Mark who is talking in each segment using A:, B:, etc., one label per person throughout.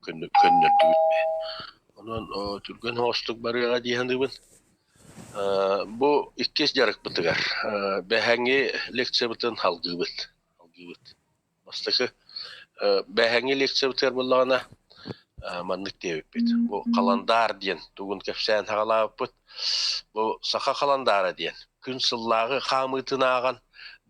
A: көннөрдүбүт. Онон түргэн оҕустук барыаҕа дии саныыбын. Бу иккис дьарыкпытыгар бэһэҥҥи лекциябытын салгыыбыт. Салгыыбыт. Бастакы бэһэҥҥи лекциябытыгар буоллаҕына маннык диэбиппит. Бу халандаар диэн тугун кэпсээн саҕалаабыппыт. Бу саха халандаара диэн күн сыллааҕы хаамыытын ааҕан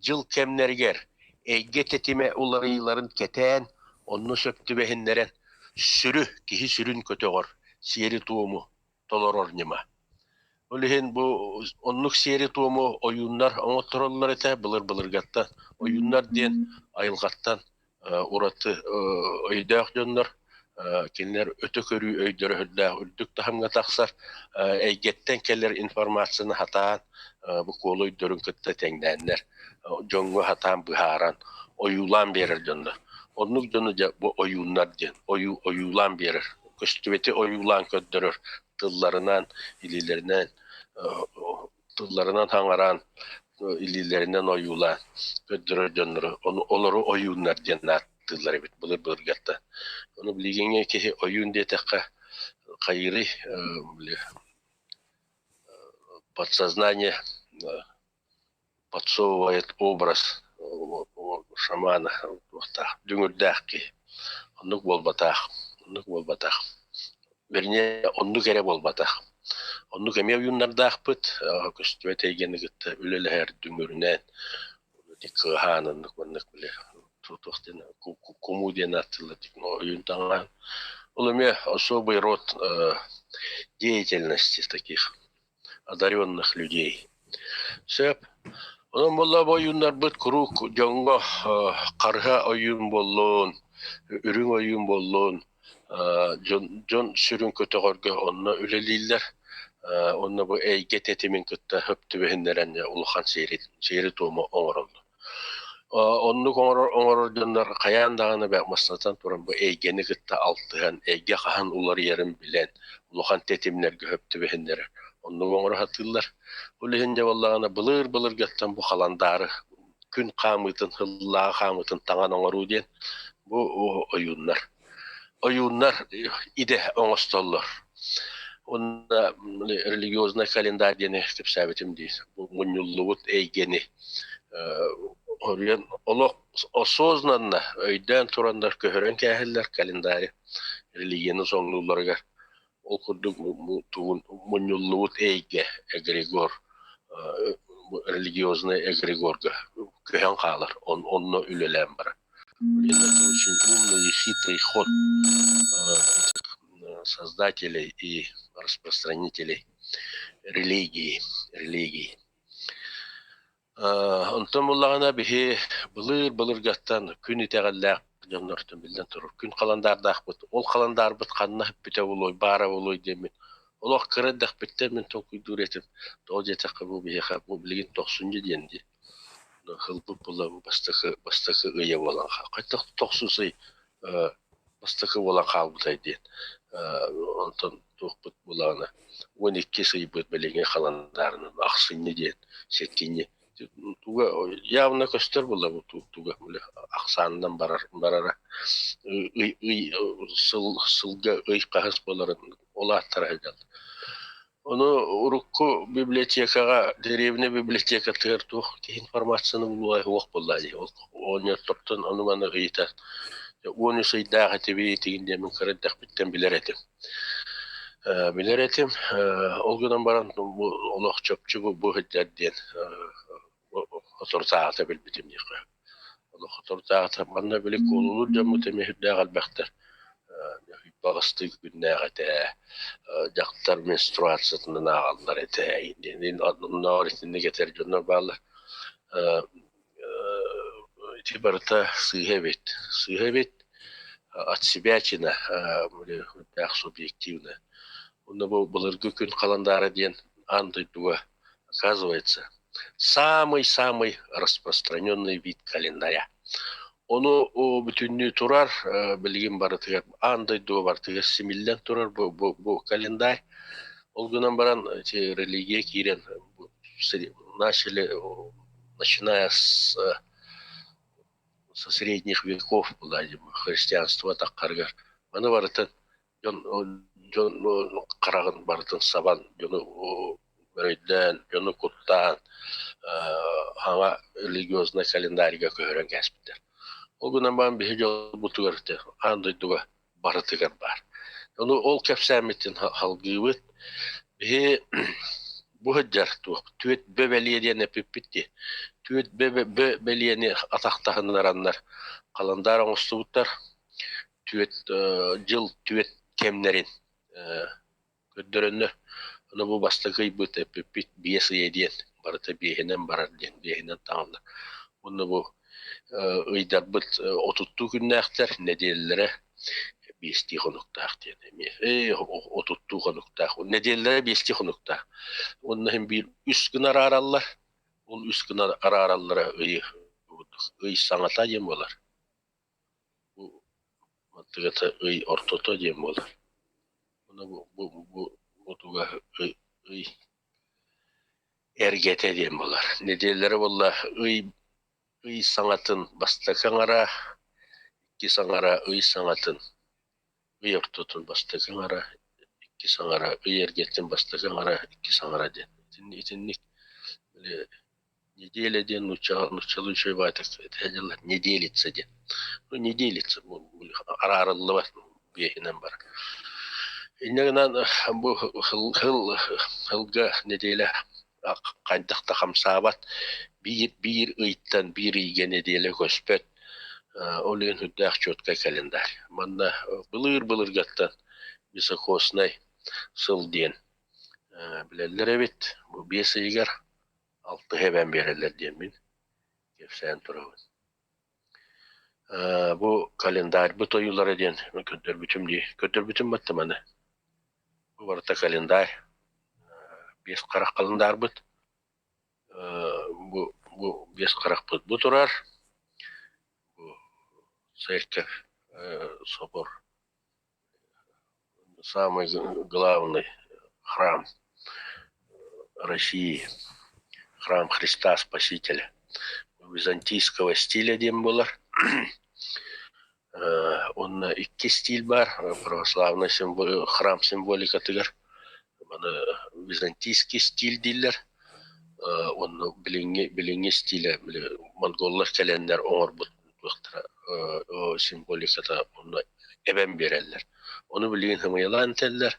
A: дьыл кэмнэригэр эйгэ тэтимэ уларыйыыларын кэтээн, онно сөп түбэһиннэрэн сүрү, киһи сүрүн көтөҕөр сиэри-туому толорор ньыма. Ол иһин бу оннук сиэри-туому ойууннар оҥоттороллор этэ былыр-былыргаттан. Ойууннар диэн айылҕаттан ураты өйдөөх дьоннор, кинилэр өтө көрүү өйдөрө үрдээх үрдүк таһымҥа тахсар, эйгэттэн кэлэр информацияны хатаан бу куолу өйдөрүн кытта тэҥнээннэр дьоҥҥо хатаан быһааран ойуулаан биэрэр дьоннор. Оннук дьону дьэ бу ойууннар диэн ойуулаан биэрэр, көстүбэти ойуулаан көрдөрөр тылларынан, илиилэринэн тылларынан хаҥараан, илиилэринэн ойуулаан көрдөрөр дьоннору, олору ойууннар диэн ааттыыллар эбит былыр-былыргаттан. Ону билигиҥҥи киһи ойуун диэтэххэ хайыырый, били подсознание подсовывает образ шамана туохтаах дүҥүрдээх киһи. Оннук буолбатах, оннук буолбатах. Вернее, оннук эрэ буолбатах. Оннук эмиэ ойууннардаахпыт, көстүбэт эйгэни кытта үлэлэһэр дүҥүрүнэн, кыаһаан оннук маннык били туох диэн кумуу диэн ааттыыллар ойуун таҥаһын. Ол эмиэ особый род деятельности таких одаренных людей. Сөп. Онон буолла бу ойууннарбыт куруук дьоҥҥо харыһа ойуун буоллун, үрүҥ ойуун буоллун, дьон, дьон сүрүн көтөҕөргө онно үлэлииллэр. Онно бу эйгэ тэтимин кытта хөп түбэһиннэрэн улахан сиэри-туому оҥороллор. Оннук оҥорор оҥорор дьоннор хайаан даҕаны бастатан туран бу эйгэни кытта алтыһан, эйгэ хаһан уларыйарын билэн, улахан тэтимнэргэ сөп түбэһиннэрэр. Оннук оҥоро сатыыллар. Ол иһин дьэ буоллаҕына былыр-былыргаттан бу халандаары күн хаамыытын, сыллааҕы хаамыытын таҥан оҥоруу диэн бу ойууннар. Ойууннар идэ оҥостоллор. Уонна религиознай календарь диэни кэпсээбитим дии. Бу мунньуллубут эйгэни олох осознанно өйдөөн тураннар көһөрөн кээһэллэр календари религияны соҥнуулларыгар. Ол курдук тугун мунньуллубут эйгэ эгрегор религиознай эгрегорга көһөн хаалар, онно үлэлээн барар. Это очень умный и хитрый ход этих создателей и распространителей религии. религии. Онтон буллаҕына биһи былыр-былыргаттан күн итэҕэллээх дьоннортон биллэн турар күн халандаардаахпыт. Ол халандаарбыт ханна бүппүтэ буолуой, баара буолуой диэммин олох кыра эрдэхпиттэн мин толкуйдуур этим. Тоҕо диэтэххэ бу биһиэхэ бу билигин тохсунньу диэн дии. Ылбыт буолла бу бастакы бастакы ыйа буолан хайдах тохсус ый бастакы буолан хаалбытай диэн. Онтон туохпут буолаҕына 12 ыйбыт билиҥҥи халандаарынан ахсынньы диэн сэтинньи туга явно көстөр буолла бу туга ахсаанынан барар барара ый ый сыл сылга ый хаһыс буоларын ол ааттара сылдьаллар. Ону урукку библиотекаҕа дэриэбинэ библиотекатыгар туох киһи информацияны булуо суох буолла дии. Ол оҕонньоттортон ону-маны ыйытар. 13 ыйдаах этибит игин диэн мин кыра эрдэхпиттэн билэр этим. Билэр этим. Ол гынан баран бу олох чопчу бу бу сылдьар диэн соторутааҕыта билбитим диэххэ. Олох соторутааҕыта манна били куолулуур дьоммут эмиэ сүрдээх элбэхтэр. Баҕастыы күннээх этэ, дьахтар менструациятынан ааҕаллар этэ диэн оннооҕор итинник этэр дьоннор бааллар. Ити барыта сыыһа эбит. Сыыһа эбит, отсебятина, сүрдээх субъективно. Уонна бу былыргы күн халандаара диэн аан дойдуга оказывается самый-самый распространенный вид календаря. Ону бүтүннүү турар, билигин барытыгар аан дойдуга барытыгар симиллэн турар бу, бу, бу календарь. Ол гынан баран эти религия киирэн начали, начиная с со средних веков была христианство таххарыгар. Маны барытын дьон дьон хараҕын барытын сабан, дьону мөрөйдөөн, дьону куттаан, хаҥа религиознай календарьга көһөрөн кээспиттэр. Ол гынан баран биһи дьолбутугар аан дойдуга барытыгар баар. Ону ол кэпсээммитин халгыыбыт. Биһи бу сылдьар туох түөт бө бэлиэ диэн эппиппит дии. Түөт бө бө бэлиэни атахтаһыннараннар халандаар оҥостубуттар. Түөт дьыл түөт кэмнэрин көрдөрөннөр. Ону бу бастакы ыйбыт эппиппит биэс ыйа диэн барыта биэһинэн барар диэн биэһинэн таҥыллар. Уонна бу ыйдарбыт отуттуу күннээхтэр нэдиэлэлэрэ биэстии хонуктаах диэн эмиэ отуттуу хонуктаах нэдиэлэлэрэ биэстии хонуктаах уонна иһин биир үс гына араараллар ол үс гына араараллара ыйы ый саҥата диэн буолар бу мантыгата ый ортото диэн буолар уонна бу бу бу бу туга ый ый эргэтэ диэн буолар нэдиэлэлэрэ буолла ый ый саҥатын бастакы аҥара иккис аҥара ый саҥатын ый ортотун бастакы аҥара иккис аҥара ый эргэтин бастакы аҥара иккис аҥара диэн итинник били неделя диэн нууччалыы үчүгэй баҕайытык этэллэр неделица диэн ну неделица араарыллыбат биэһинэн барар инньэ гынан бу сылга нэдиэлэ хайдах да хамсаабат биир биир ыйтан биир ыйга нэдиэлэ көспөт ол иһин сүрдээх четкай календарь манна былыр былыргаттан високоснай сыл диэн билэллэр эбит бу биэс ыйыгар алтыһы эбэн биэрэллэр диэммин кэпсээн турабын Бу календарьбыт ойуулара диэн көрдөрбүтүм дии. Көрдөрбүтүм батта маны. Бу барыта календарь. Биэс харах халандаарбыт. Бу, бу биэс харахпыт бу турар. Бу церковь собор самый главный храм России, храм Христа Спасителя византийского стиля диэн буолар. Онно икки стиль баар православный храм символикатыгар маны византийский стиль дииллэр онно билиҥҥи билиҥҥи стилэ били монголлар кэлэннэр оҥорбут туохтара символиката онно эбэн биэрэллэр. Ону билигин сымыйалаан этэллэр,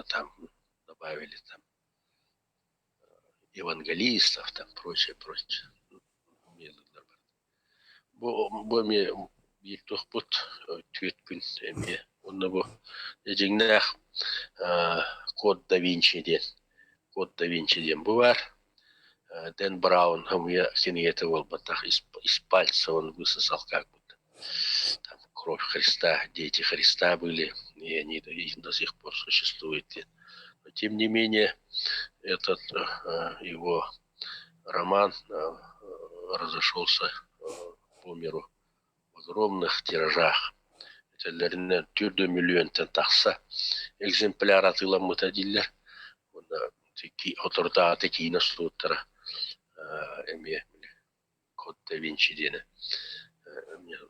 A: там добавили там евангелистов, там прочее, прочее. Бу бу эмиэ биир туохпут түөрт күн эмиэ. Уонна бу дьиҥнээх Код да Винчи диэн Код да Винчи диэн бу баар. Дэн Браун хомуйа кинигэтэ буолбатах из пальца он высосал как будто. Там кровь Христа, дети Христа были, и они до сих пор существуют. Но тем не менее, этот его роман разошелся по миру в огромных тиражах. Этэллэринэн төрдө миллионтан тахса экземпляр атыыламмыта дииллэр. Уонна соторутааҕыта киинэ устубуттара эмиэ Код да Винчи диэни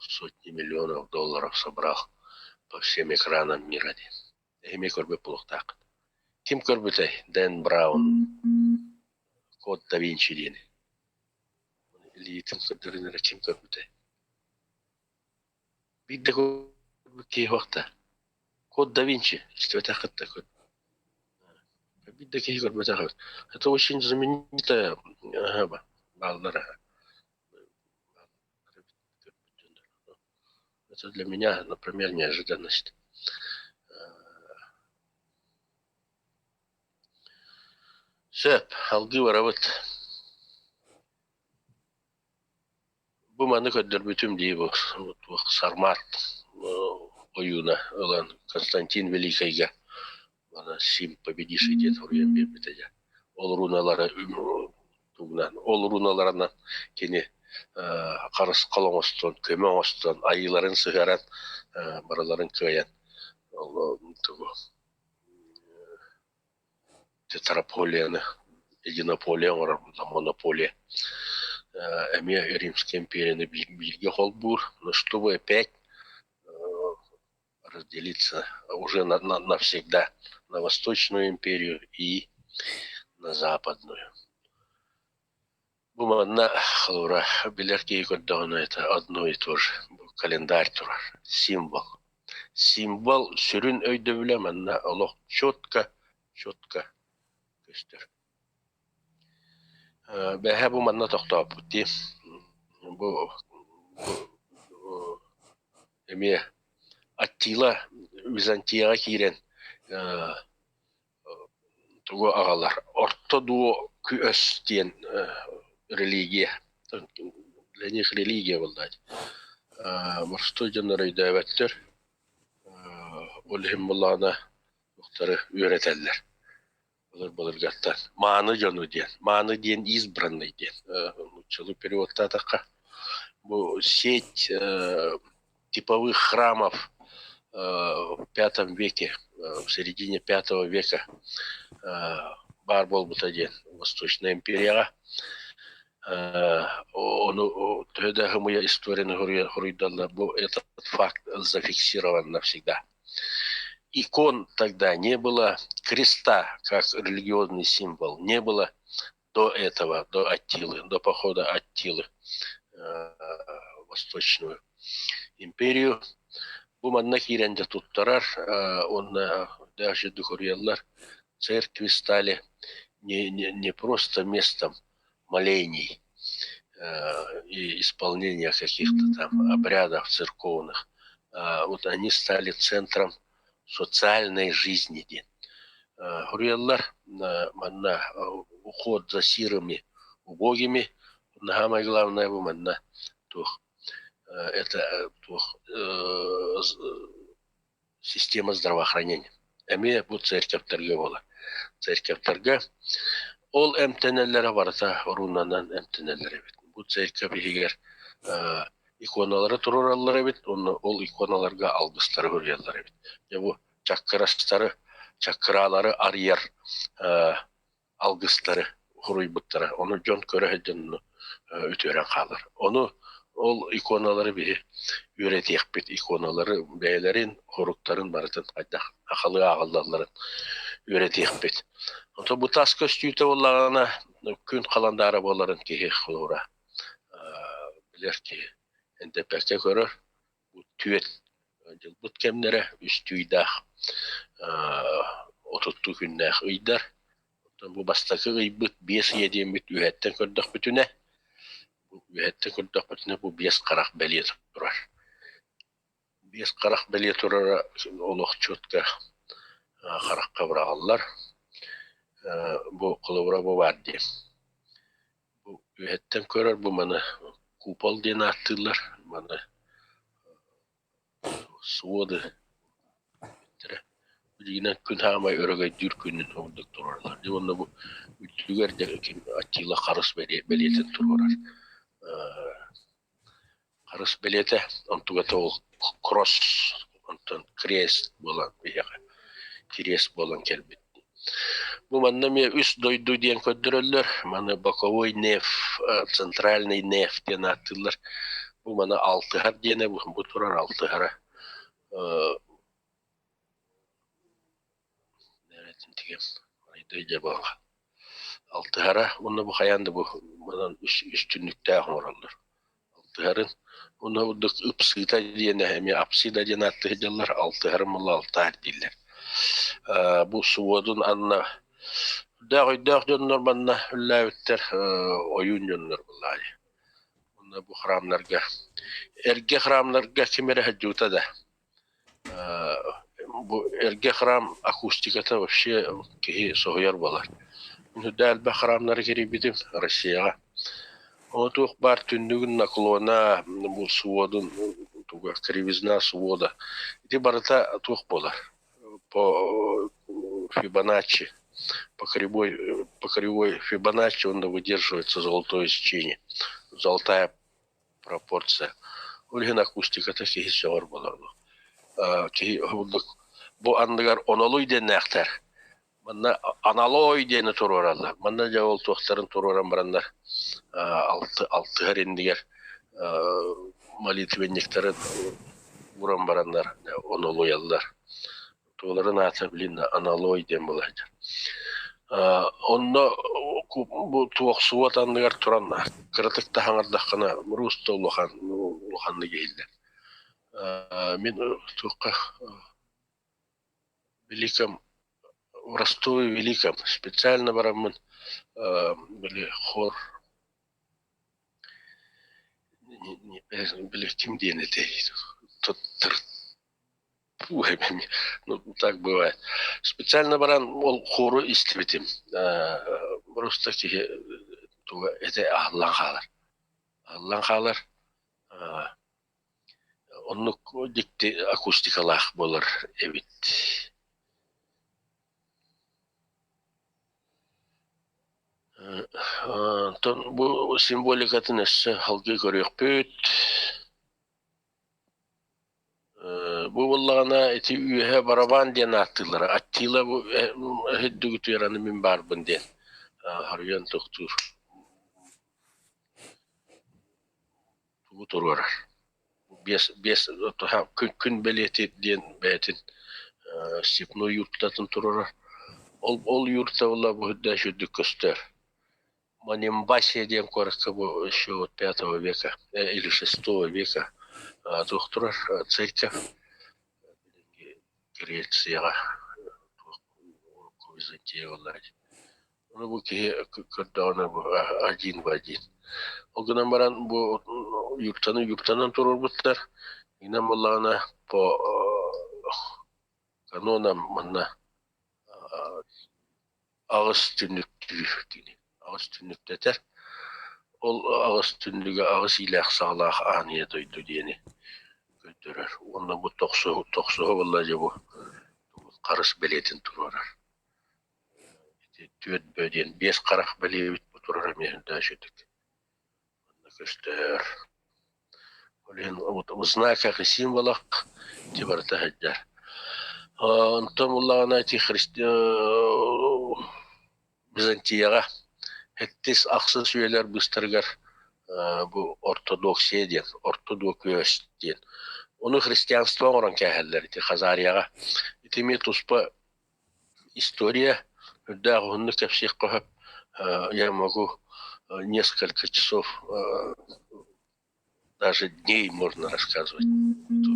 A: сотни миллионов долларов собрал по всем экранам мира диэн. Эмиэ көрбөт буолуохтааххыт. Ким көрбүтэй Дэн Браун Код да Винчи диэни? Илиитин көрдөрүн эрэ ким көрбүтэй? Биирдэ көрбүт киһи суох да. Код да Винчи истибэтэххит да Биирдэ киһи көрбөтөх эбит. Это очень знаменитая бааллар. Это для меня, например, неожиданность. Сөп, алгыы барабыт. Бу маны көрдөрбүтүм дии бу туох Сармат ойууна ылан Константин Великайга маны Сим победишь диэн суруйан биэрбитэ дьэ. Ол руналары тугунан ол руналарынан кини харысхал оҥостон, көмө оҥостон, айыыларын сыһыаран барыларын кыайан ол тугу тетраполияны единополия оҥорор монополия эмиэ Римская империяны бииргэ холбуур но чтобы опять Разделиться уже навсегда на Восточную империю и на Западную. Бу манна холобура билэр киһи көрдөҕүнэ это одно и то же. Бу календарь турар, символ. Символ сүрүн өйдөбүлэ манна олох четко, четко көстөр. Бэһэ бу манна тохтооппут дии. Бу эмиэ Аттила Византияҕа киирэн тугу аҕалар Орто дуо күөс диэн религия для них религия буолла боростуой дьоннор өйдөөбөттөр ол иһин буоллаҕына туохтары үөрэтэллэр былыр-былыргаттан мааны дьону диэн мааны диэн избранный диэн нууччалыы переводтаатахха бу сеть типовых храмов в пятом веке, в середине пятого века баар буолбута диэн Восточная империяҕа. Ону төһө да хымыйа историяны хоруйдаллар, бу этот факт зафиксирован навсегда. Икон тогда не было, креста как религиозный символ не было до этого, до Аттилы, до похода Аттилы в Восточную империю. Бу манна киирэн дьэ туттарар уонна даже духуруйаллар церкви стали не просто местом молений и исполнения каких-то там обрядов церковных, а вот они стали центром социальной жизни диэн. Хоруйаллар манна уход за сирыми убогими, самое главное бу манна туох это туох система здравоохранения. Эмиэ бу церковьтарга буолар. Церковьтарга ол эмтэнэллэрэ барыта рунанан эмтэнэллэр эбит. Бу церковь иһигэр иконалары туруораллар эбит, уонна ол иконаларга алгыстары суруйаллар эбит. Дьэ бу чаккырастары, чаккыраалары арыйар алгыстары суруйбуттара. Ону дьон көрө сылдьан үтүөрэн хаалар. Ону ол иконалары биһи үөрэтиэхпит, иконалары бэйэлэрин хоруктарын барытын хайдах сахалыы ааҕыллалларын үөрэтиэхпит. Ото бу тас көстүүтэ буоллаҕына күн халандаара буоларын киһи холобура билэр киһи эндэппэккэ көрөр. Бу түөрт дьылбыт кэмнэрэ үстүүйдээх отуттуу күннээх ыйдар. Оттон бу бастакы ыйбыт биэс ыйа диэммит үөһэттэн көрдөхпүтүнэ, бу үөһэттэн көрдөхпүтүнэ бу биэс харах бэлиэ турар. Биэс харах бэлиэ турара олох четко харахха быраҕаллар. Бу холобура бу баар диэн. Бу үөһэттэн көрөр бу маны купол диэн ааттыыллар. Маны своды Билигинэн күн хаамай өрөгөйдүүр күнүн курдук туруораллар. Дьэ уонна бу үрдүгэр дьэ ким Аттила харыс бэлиэтин туруорар. Харыс бэлиэтэ, онтугата ол кросс, онтон крест буолан биһиэхэ кириэс буолан кэлбит. Бу манна эмиэ үс дойду диэн көрдөрөллөр. Маны боковой неф, центральный неф диэн ааттыыллар. Бу маны алтыһар диэнэ бу турар алтыһара. Алтыһара уонна бу хайаан да бу манан үс түннүктээх оҥороллор. Алтыһарын уонна урдук ыпсыыта диэн эмиэ апсыда диэн ааттыы сылдьаллар, алтыһарын буолла алтаар дииллэр. Бу суодун анна үрдээх өйдөөх дьоннор манна үллээбиттэр, ойуун дьоннор буоллаҕа дии. Уонна бу храмнарга эргэ храмнарга ким эрэ сылдьыбыта да Бу эргэ храм акустиката вообще киһи соһуйар буолар. Үрдэ элбэх храмнары кирийбитим Россияҕа. Ол туох баар түннүгүн наклона, бу сводун туга кривизна свода. Ити барыта туох буолар по Фибоначчи, по кривой Фибоначчи он выдерживается золотое сечение, золотая пропорция. Ол иһин акустиката киһи сөҕөр буолар. Киһи бу анныгар онолуй диэннээхтэр. Манна аналой диэни туруораллар. Манна дьэ ол туохтарын туруоран бараннар алтыһар иннигэр молитвенниктарын ууран бараннар онолуйаллар. Туоларын аата билин аналой диэн буолааччы. Онно бу туохсубат анныгар туран кыратык да хаҥардаххына муруус да улахан улаханнык иһиллэр. Мин туохха Великом в Ростове Великом специально бараммын били хор били ким диэн этэй ну так бывает. Специально баран ол хору истибитим. Просто киһи туга этэ аһыллан хаалар. Аһыллан хаалар. Оннук дьикти акустикалаах буолар эбит. Онтон бу символикатын өссө салгыы көрүөхпүт. Бу буоллаҕына ити үөһэ барабан диэн ааттыыллара. Аттила бу өһүрдүгүтүгэр аны мин баарбын диэн хоруйан тохтуур. Тугу туруорар? Биэс биэс күн бэлиэтиир диэн бэйэтин степной юртатын туруорар. Ол ол юрта буолла бу үрдээх үрдүк көстөр. Манимбасия диэн куоракка бу еще вот пятого века или шестого века туох турар церковь Грецияҕа Византия буолла Ону бу киһи көрдөҕүнэ бу один в один. Ол гынан баран бу юртаны юртанан туруорбуттар. Инэн буоллаҕына по канонам манна аҕыс түннүктүүр кини. Аҕыс түннүктэтэр. Ол аҕыс түннүгэ аҕыс иилээх саҕалаах аан ийэ дойду диэни көрдөрөр. Уонна бу тохсуһу тохсуһу буолла дьэ бу харыс бэлиэтин туруорар. Ити түөрт бөө диэн биэс харах бэлиэбит бу турар эмиэ сүрдээх Манна көстөр. Ол иһин в знаках и символах ити барыта сылдьар. Онтон буллаҕына ити христи Византияҕа сэттис ахсыс үйэлэр быыстарыгар бу ортодоксия диэн, ортодокүөс диэн. Ону христианство оҥорон кээһэллэр ити Хазарияҕа. Ити эмиэ туспа история үрдээх уһуннук кэпсиэххэ сөп. Я могу несколько часов, даже дней можно рассказывать эту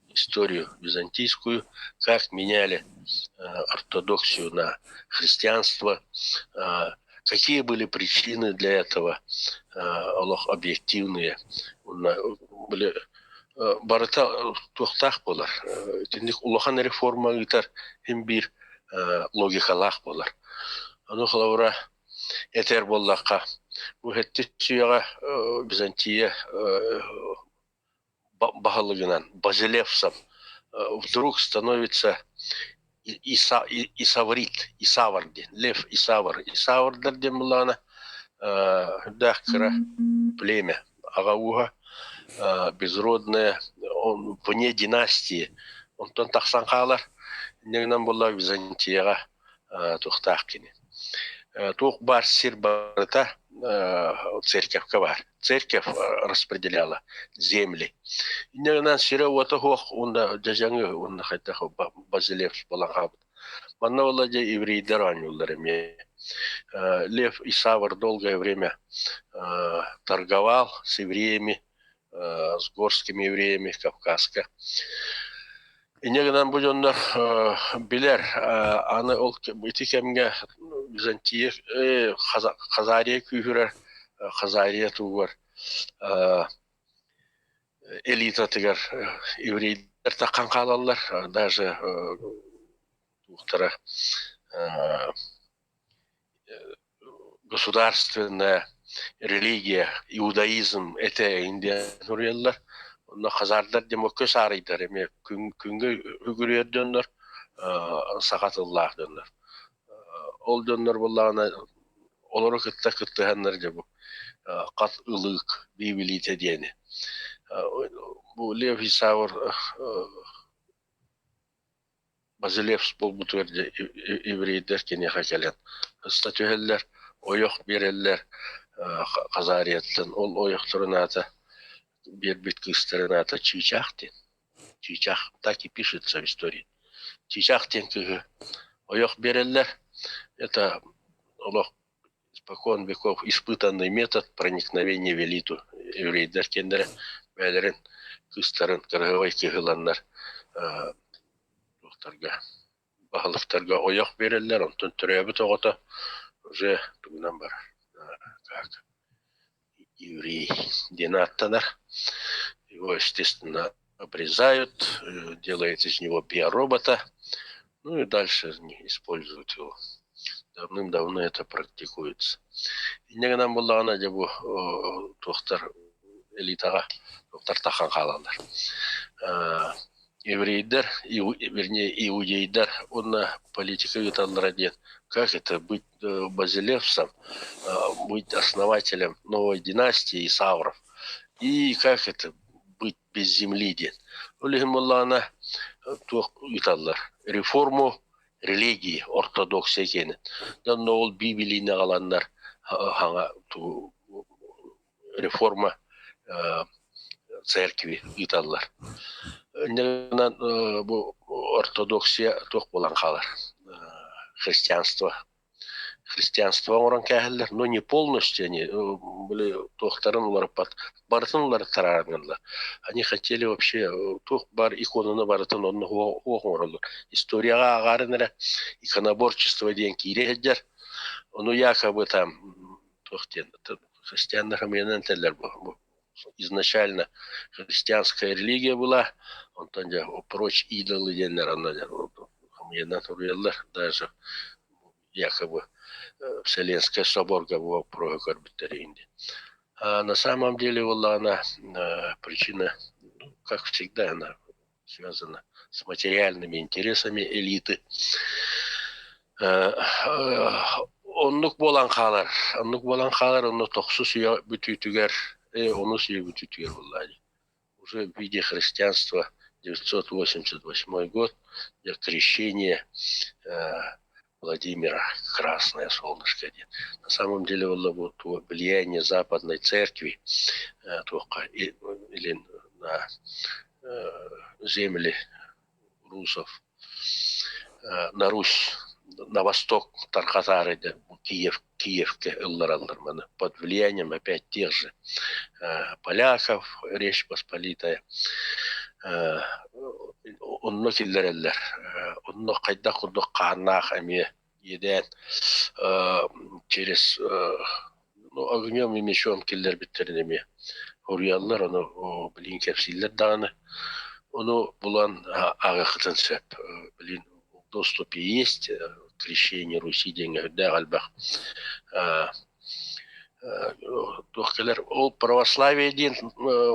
A: историю византийскую, как меняли ортодоксию на христианство, какие были причины для этого, олох объективные были барыта туохтаах буолар. Итинник улахан реформа ыытар син биир логикалаах буолар. Ону холобура этэр буоллахха, бу сэттис үйэҕэ Византия баһылыгынан Базилевсом вдруг становится Исаврит, Исавр диэн, Лев Исавр. Исаврдар диэн буллаҕына үрдээх кыра племя аҕа ууһа безродная, он вне династии, онтон тахсан хаалар. Инньэ гынан буолла Византияҕа туохтаах кини. Туох баар сир барыта церковка баар. Церковь распределяла земли. Инньэ гынан сирэ-уота суох уонна дьадьаҥы уонна хайдах Базилев буолан хаалбыт. Манна буолла дьэ еврейдэр оонньууллар эмиэ. Лев Исавр долгое время торговал с евреями, с горскими евреями Кавказка. Инньэ гынан бу дьоннор билэр аны ол ити кэмҥэ Византия Хазария күүһүрэр Хазария тугугар элитатыгар еврейдэр таххан хаалаллар даже туохтара государственная религия, иудаизм этэ диэн суруйаллар. Онно хазардар диэн көс аарыйдар эмиэ күҥҥэ үгүрүйэр дьоннор, саха тыллаах дьоннор. Ол дьоннор буоллаҕына олору кытта кыттыһаннар дьэ бу хат ылыык биибилиитэ диэни. Бу Лев Исавр Базилевс буолбутугар дьэ еврейдэр киниэхэ кэлэн ыста түһэллэр, ойох биэрэллэр Хазарияттан. Ол ойохторун аата биэрбит кыыстарын аата Чыычаах диэн. Чыычаах так и пишется в истории. Чыычаах диэн кыыһы ойох биэрэллэр. Это олох испокон веков испытанный метод проникновения в элиту. Еврейдэр киэннэрэ бэйэлэрин кыыстарын кыраһыабай кыһыланнар туохтарга баһылыктарга ойох биэрэллэр, онтон төрөөбүт оҕото уже тугунан барар, как еврей диэн ааттанар. Его, естественно, обрезают, делают из него биоробота, ну и дальше используют его. Давным-давно это практикуется. Инньэ гынан буоллаҕына дьэ бу туохтар элитаҕа туохтар тахан хаалаллар. Еврейдэр, вернее иудейдар уонна политика ыыталлара диэн, как это быть базилевсом, быть основателем новой династии Исавров, и как это быть без земли диэн. Ол иһин буоллаҕына туох ыыталлар? Реформу религии ортодоксия киэнин. Дьонно ол Библияны аҕаланнар хаҥа реформа церкви ыыталлар. Иннинэн бу ортодоксия туох буолан хаалар? Христианство. Христианство оҥорон кээһэллэр, но не полностью они были туохтарын уларыппат, барытын уларыттараарыннылар. Они хотели вообще туох бар иконаны барытын онно уох оҥороллор. Историяҕа ааҕаарын эрэ иконоборчество диэн киирэ сылдьар. Ону якобы там туох диэн христианнар хамыйанан этэллэр бу изначально христианская религия была, онтон дьэ прочь идолы диэннэр онно хамыйанан суруйаллар даже якобы Вселенская соборга бу вопроһу көрбүттэр инди. А на самом деле буоллаҕына причина, ну, как всегда, она связана с материальными интересами элиты. Оннук буолан хаалар, оннук буолан хаалар, онно тохсус үйэ бүтүүтүгэр, онус үйэ бүтүүтүгэр буоллаа дии. Уже в виде христианства 988 год, крещение Владимира Красное Солнышко диэн. На самом деле буолла бу влияние Западной Церкви туохха илин на земли русов на Русь, на восток тархатаары Киев, Киевке ыллараллар маны под влиянием опять тех же поляков, Речь Посполитая онно киллэрэллэр. Онно хайдах курдук хааннаах эмиэ иэдээн через ну, огнем и мечом киллэрбиттэрин эмиэ уруйаллар, ону билин кэпсииллэр даҕаны. Ону булан ааҕыаххытын сөп. Билин в доступе есть крещение Руси диэҥҥэ үрдээх элбэх туох кэлэр ол православие диэн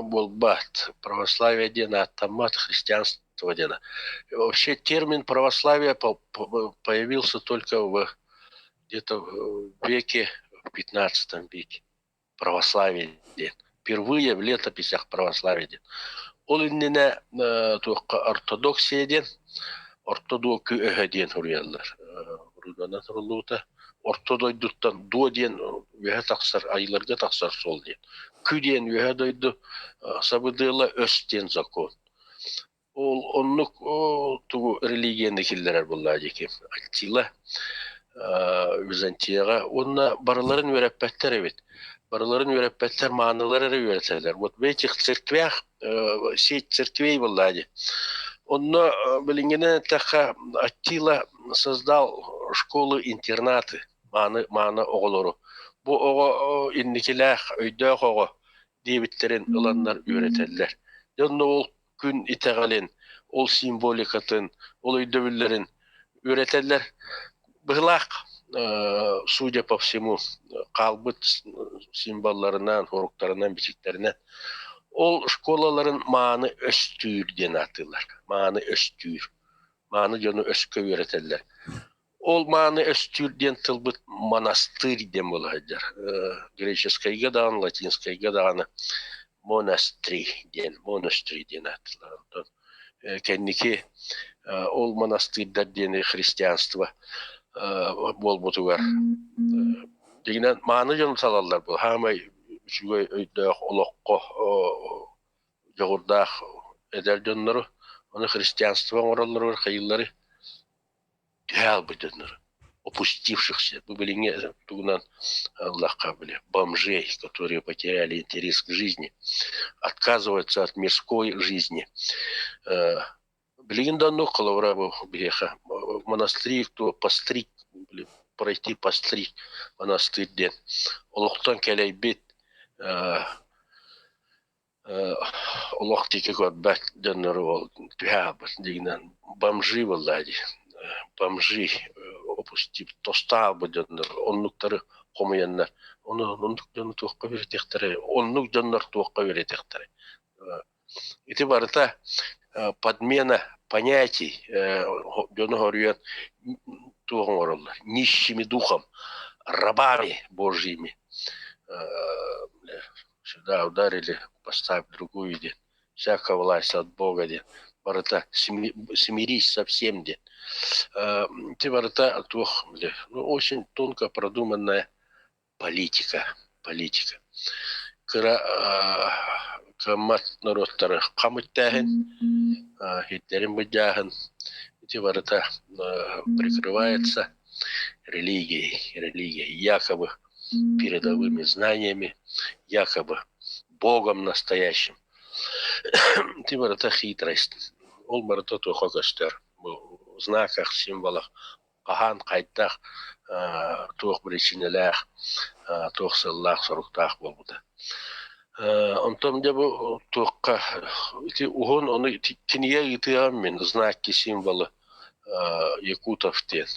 A: буолбат, православие диэн ааттаммат, христианство диэн. Вообще термин православие появился только в где-то в веке, в 15 веке, православие диэн. Впервые в летописях православие диэн. Ол иннинэ туохха ортодоксия диэн, ортодокү өһө диэн суруйаллар. Руданан суруллубута. Орто дойдуттан дуо диэн үөһэ тахсар, айыларга тахсар суол диэн. Кү диэн үөһэ дойду сабыдыала, өс диэн закон. Ол оннук тугу религияны киллэрэр буоллаа диэки Аттила Византияҕа уонна барыларын үөрэппэттэр эбит. Барыларын үөрэппэттэр, маанылар эрэ үөрэтэллэр. Вот в этих церквях сеть церквей буоллаа дии. Онно билиҥҥинэн эттэххэ Аттила создал школы-интернаты мааны мааны оҕолору. Бу оҕо инникилээх, өйдөөх оҕо диэбиттэрин ыланнар үөрэтэллэр. Дьэ онно ол күн итэҕэлин, ол символикатын, ол өйдөбүллэрин үөрэтэллэр. Быһылаах, судя по всему, хаалбыт символларынан, хоруктарынан, бичиктэринэн ол школаларын мааны өстүүр диэн ааттыыллар. Мааны өстүүр. Мааны дьону өскө үөрэтэллэр. Ол мааны өстүүр диэн тылбыт монастырь диэн буола сылдьар. Греческайга даҕаны, латинскайга даҕаны монастырь диэн, монастырь диэн ааттыыллар. Онтон кэнники ол монастырьдар диэни христианство буолбутугар дьиҥинэн мааны дьону талаллар бу саамай үчүгэй өйдөөх олоххо дьоҕурдаах эдэр дьоннору. Ону христианство оҥороллоругар хайыыллары түһэ аалбыт дьоннор опустившихся. Бу билиҥҥи тугунан ыллахха били бомжей, которые потеряли интерес к жизни, отказываются от мирской жизни. Билигин да оннук холобура бу биһиэхэ монастырь то постриг пройти постриг монастырь диэн олохтон кэлэйбит олох диэки көрбөт дьоннору ол түһэ аалбыт дьиҥинэн бомжи буоллаа дии бомжи опустив тосту аалбыт дьоннор оннуктары хомуйаннар ону оннук дьону туохха үөрэтиэхтэрэй оннук дьоннор туохха үөрэтиэхтэрэй Ити барыта подмена понятий дьону хоруйан туох оҥороллор нищими духом, рабами божьими сюда ударили, поставь другую диэн, всякая власть от Бога диэн, барыта смирись со всем диэн. Ити барыта туох ну, очень тонко продуманная политика, политика. Кыра кыаммат норуоттары хам үттээһин, иһиттэрин быдьааһын ити барыта прикрывается религией, религией, якобы передовыми знаниями, якобы Богом настоящим. Ити барыта хитрость. Ол барыта туохха көстөр. Бу знаках, символах хаһан, хайдах, туох биричиинэлээх, туох сыаллаах-соруктаах буолбута. Онтон дьэ бу туохха ити уһун ону кинигэ ыытыаҕым мин знаки символы Якутов диэн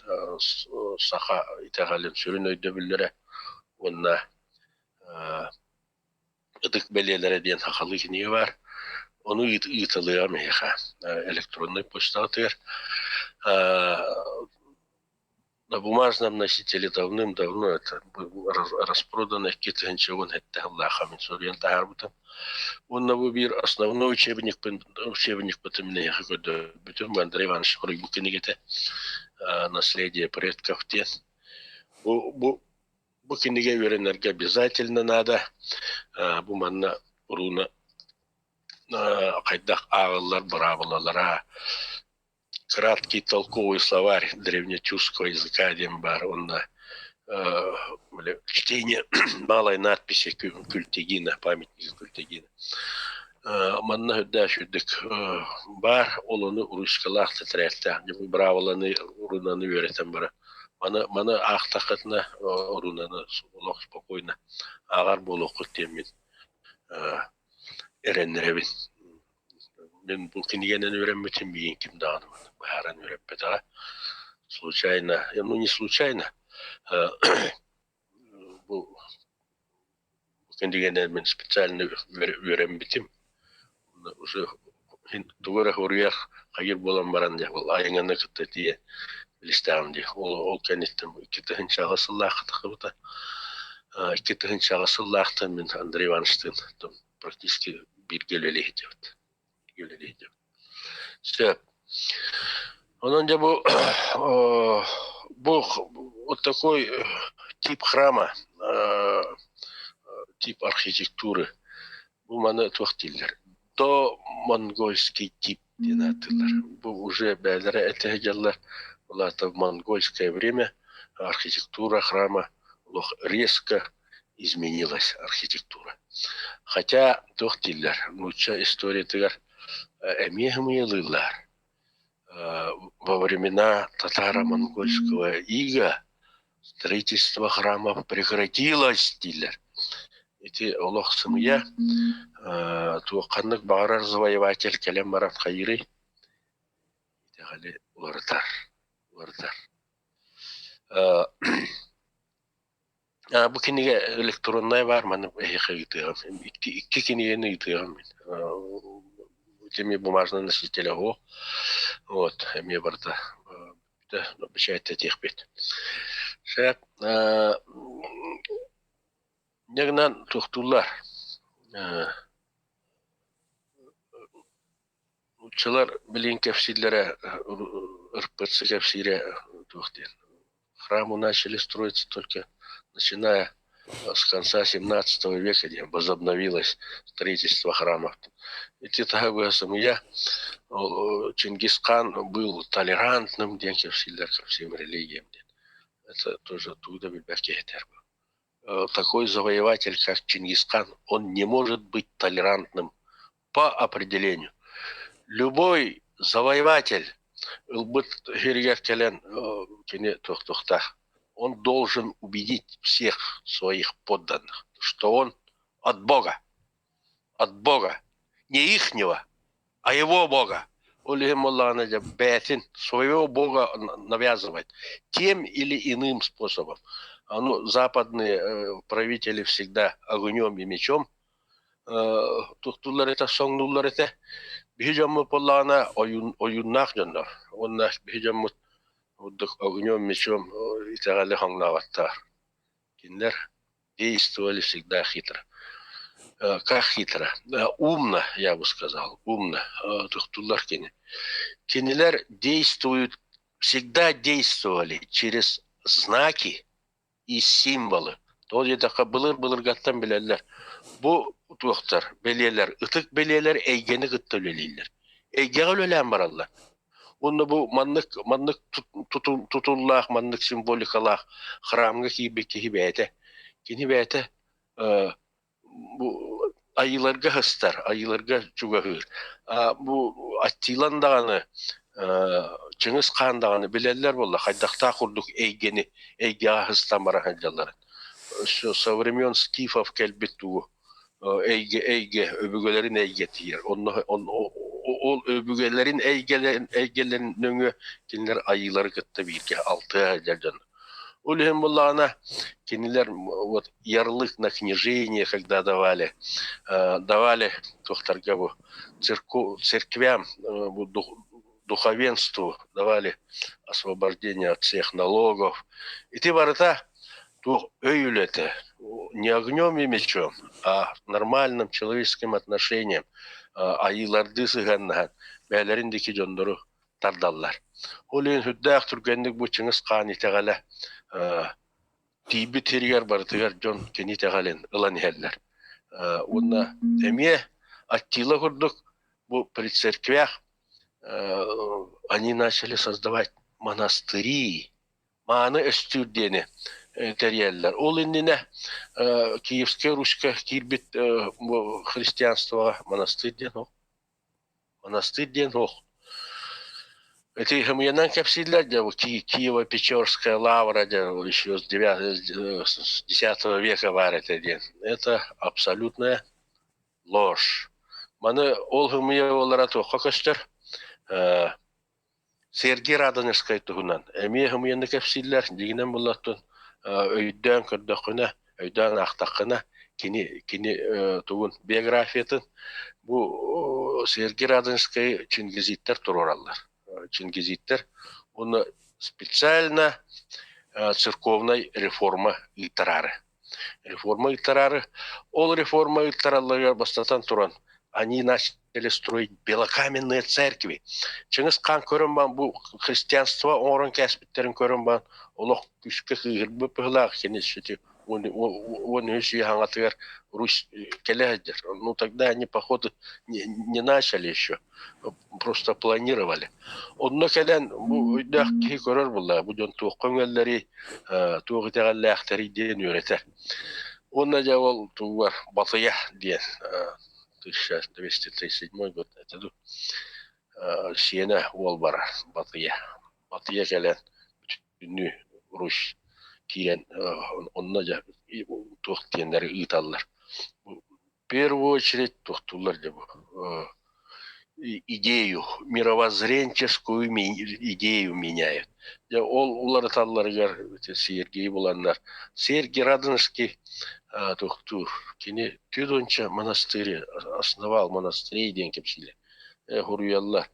A: саха итэҕэлин сүрүн өйдөбүллэрэ уонна ытык бэлиэлэрэ диэн сахалыы кинигэ баар. Ону ыыталыаҕым эһиэхэ электроннай почтаҕытыгар. На бумажном носителе давным-давно это распродано 2017 сыллаахха мин суруйан таһаарбытым. Уонна бу биир основной учебникпын учебникпытын мин эһиэхэ көрдөрбүтүм Андрей Иванович суруйбут кинигэтэ «Наследие предков» диэн. Бу Бу кинигэ үөрэнэргэ обязательно наада. Бу манна руна хайдах ааҕыллар быраабылалара краткий толковый словарь древнетюркского языка диэн баар уонна чтение малой надписи Культегина, памятника Культегина. Манна үрдээх үрдүк баар, ол ону ручкалаах тэтрээттээх быраабыланы рунаны үөрэтэн баран Маны, маны аахтаххытына рунаны олох спокойно ааҕар буолуоххут диэммин эрэннэрэбин. Мин бу кинигэнэн үөрэммитим миигин ким даҕаны быһааран үөрэппэтэҕэ. Случайно, ну не случайно, бу кинигэнэн мин специально үөрэммитим. Уже тугу эрэ суруйар, хайыыр буолан баран дьэ ол айаҥҥаны кытта тиийэ билистэҕим дии. Ол ол кэнниттэн 2008 сыллаахха тахсыбыта. 2008 сыллаахтан мин Андрей Ивановичтыын практически бииргэ үлэлии сылдьабыт. Үлэлии сылдьабыт. Сөп. Онон дьэ бу бу вот такой тип храма, тип архитектуры бу маны туох дииллэр до монгольский тип диэн ааттыыллар. Бу уже бэйэлэрэ этэ сылдьаллар. Ол аата в монгольское время архитектура храма олох резко изменилась архитектура. Хотя туох дииллэр, нуучча историятыгар эмиэ ымыйалыыллар. Во времена татаро-монгольского ига строительство храмов прекратилось дииллэр. Ити олох сымыйа, туох ханнык баҕарар завоеватель кэлэн баран хайыырый? Итэҕэли уларытар, уларытар. Бу кинигэ электроннай баар, маны эһиэхэ ыытыаҕым. Икки, икки кинигэни ыытыаҕым мин. Ити бумажный носитель оһуох. Вот, эмиэ барыта бэчээттэтиэхпит. Сөп. Дьэ гынан туохтууллар. Нууччалар билигин кэпсииллэрэ РПЦ кэпсиирэ туох диэн храмы начали строиться только начиная с конца XVII века диэн возобновилось строительство храмов. Ити таһа сымыйа. Чингисхан был толерантным диэн кэпсииллэр, ко всем религиям диэн. Это тоже оттуда билбэт киһитэр. Такой завоеватель, как Чингисхан, он не может быть толерантным по определению. Любой завоеватель ылбыт сиригэр кэлэн кини туохтуохтаах. Он должен убедить всех своих подданных, что он от Бога, от Бога, не ихнего, а его Бога. Ол иһин буоллаҕына дьэ бэйэтин своего Бога навязывать тем или иным способом. Ну, западные правители всегда огнем и мечом туттуллар этэ, соҥнуллар этэ. Биһи дьоммут буоллаҕына ойууннаах дьоннор. Уонна биһи дьоммут ордук огнем, мечом итэҕэли хоҥнооботтор. Кинилэр действовали всегда хитро. Как хитро? Умно, я бы сказал, умно. Туттуллар кини. Кинилэр действуют, всегда действовали через знаки и символы. Ол диэтэххэ былыр-былыргаттан билэллэр. Бу туохтар, бэлиэлэр, ытык бэлиэлэр эйгэни кытта үлэлииллэр. Эйгэҕэ үлэлээн бараллар. Уонна бу маннык маннык тутуллаах, маннык символикалаах храмҥа киирбит киһи бэйэтэ, кини бэйэтэ бу айыыларга сыстар, айыыларга чугаһыыр. Бу Аттилан даҕаны, Чыҥыс Хаан даҕаны билэллэр буолла хайдахтаах курдук эйгэни эйгэҕэ сыстан бара сылдьалларын. Со времен скифов кэлбит тугу эйгэ эйгэ өбүгэлэрин эйгэтигэр онно ол өбүгэлэрин эйгэлэрин эйгэлэрин нөҥүө кинилэр айыылары кытта бииргэ алтыһа сылдьар дьон. Ол иһин буоллаҕына кинилэр вот ярлык на княжение когда давали, давали туохтарга бу церквям духовенству давали освобождение от всех налогов. Ити барыта туох өй үлэтэ не огнем и мечом, а нормальным человеческим отношением айыылардыы сыһыаннаһан бэйэлэрин диэки дьоннору тардаллар. Ол иһин сүрдээх түргэнник бу Чыҥыс Хаан итэҕэлэ тиийбит сиригэр барытыгар дьон кини итэҕэлин ылан иһэллэр. Уонна эмиэ Аттила курдук бу при церквях они начали создавать монастыри, мааны өстүүр диэни тэрийэллэр. Ол иннинэ Киевская Руська киирбит христианствоҕа монастырь диэн ол. Монастырь диэн суох. Ити хымыйанан кэпсииллэр дьэ Киево-Печорская лавра дьэ еще с X века баар этэ диэн. Это абсолютная ложь. Маны ол хымыйа буолара туохха көстөр? Сергий Радонежскай туһунан эмиэ хымыйаны кэпсииллэр, дьиҥинэн буллаттын өйдөөн көрдөххүнэ, өйдөөн аахтаххына, кини кини тугун биографиятын бу Сергий Радонежскай чингизиттэр туруораллар. Чингизиттэр уонна специально церковнай реформа ыыттараары. Реформа ыыттараары. Ол реформа ыыттаралларыгар бастатан туран они начали строить белокаменные церкви. Чыҥыс хаан көрөн баан бу христианство оҥорон кээспиттэрин көрөн баан олох күүскэ кыыһырбыт быһыылаах кини 13 үйэ хаҥатыгар Русь кэлэ сылдьар. Ну тогда они походу не начали еще, просто планировали. Онно кэлэн бу өйдөөх киһи көрөр буолла, бу дьон туохха үҥэллэрий, туох итэҕэллээхтэрий диэн үөрэтэр. Уонна дьэ ол тугугар Батыйа диэн 1237 год это сиэнэ уол барар Батыйа. Батыйа кэлэн бүтүннүү Русь киирэн онно дьэ туох диэннэри ыыталлар. В первую очередь туохтууллар дьэ бу идею, мировоззренческую идею меняют. Дьэ ол уларыталларыгар Сергей буланнар. Сергий Радонежский туохтуур кини түөрт монастырь основал монастырей диэн кэпсииллэр суруйаллар.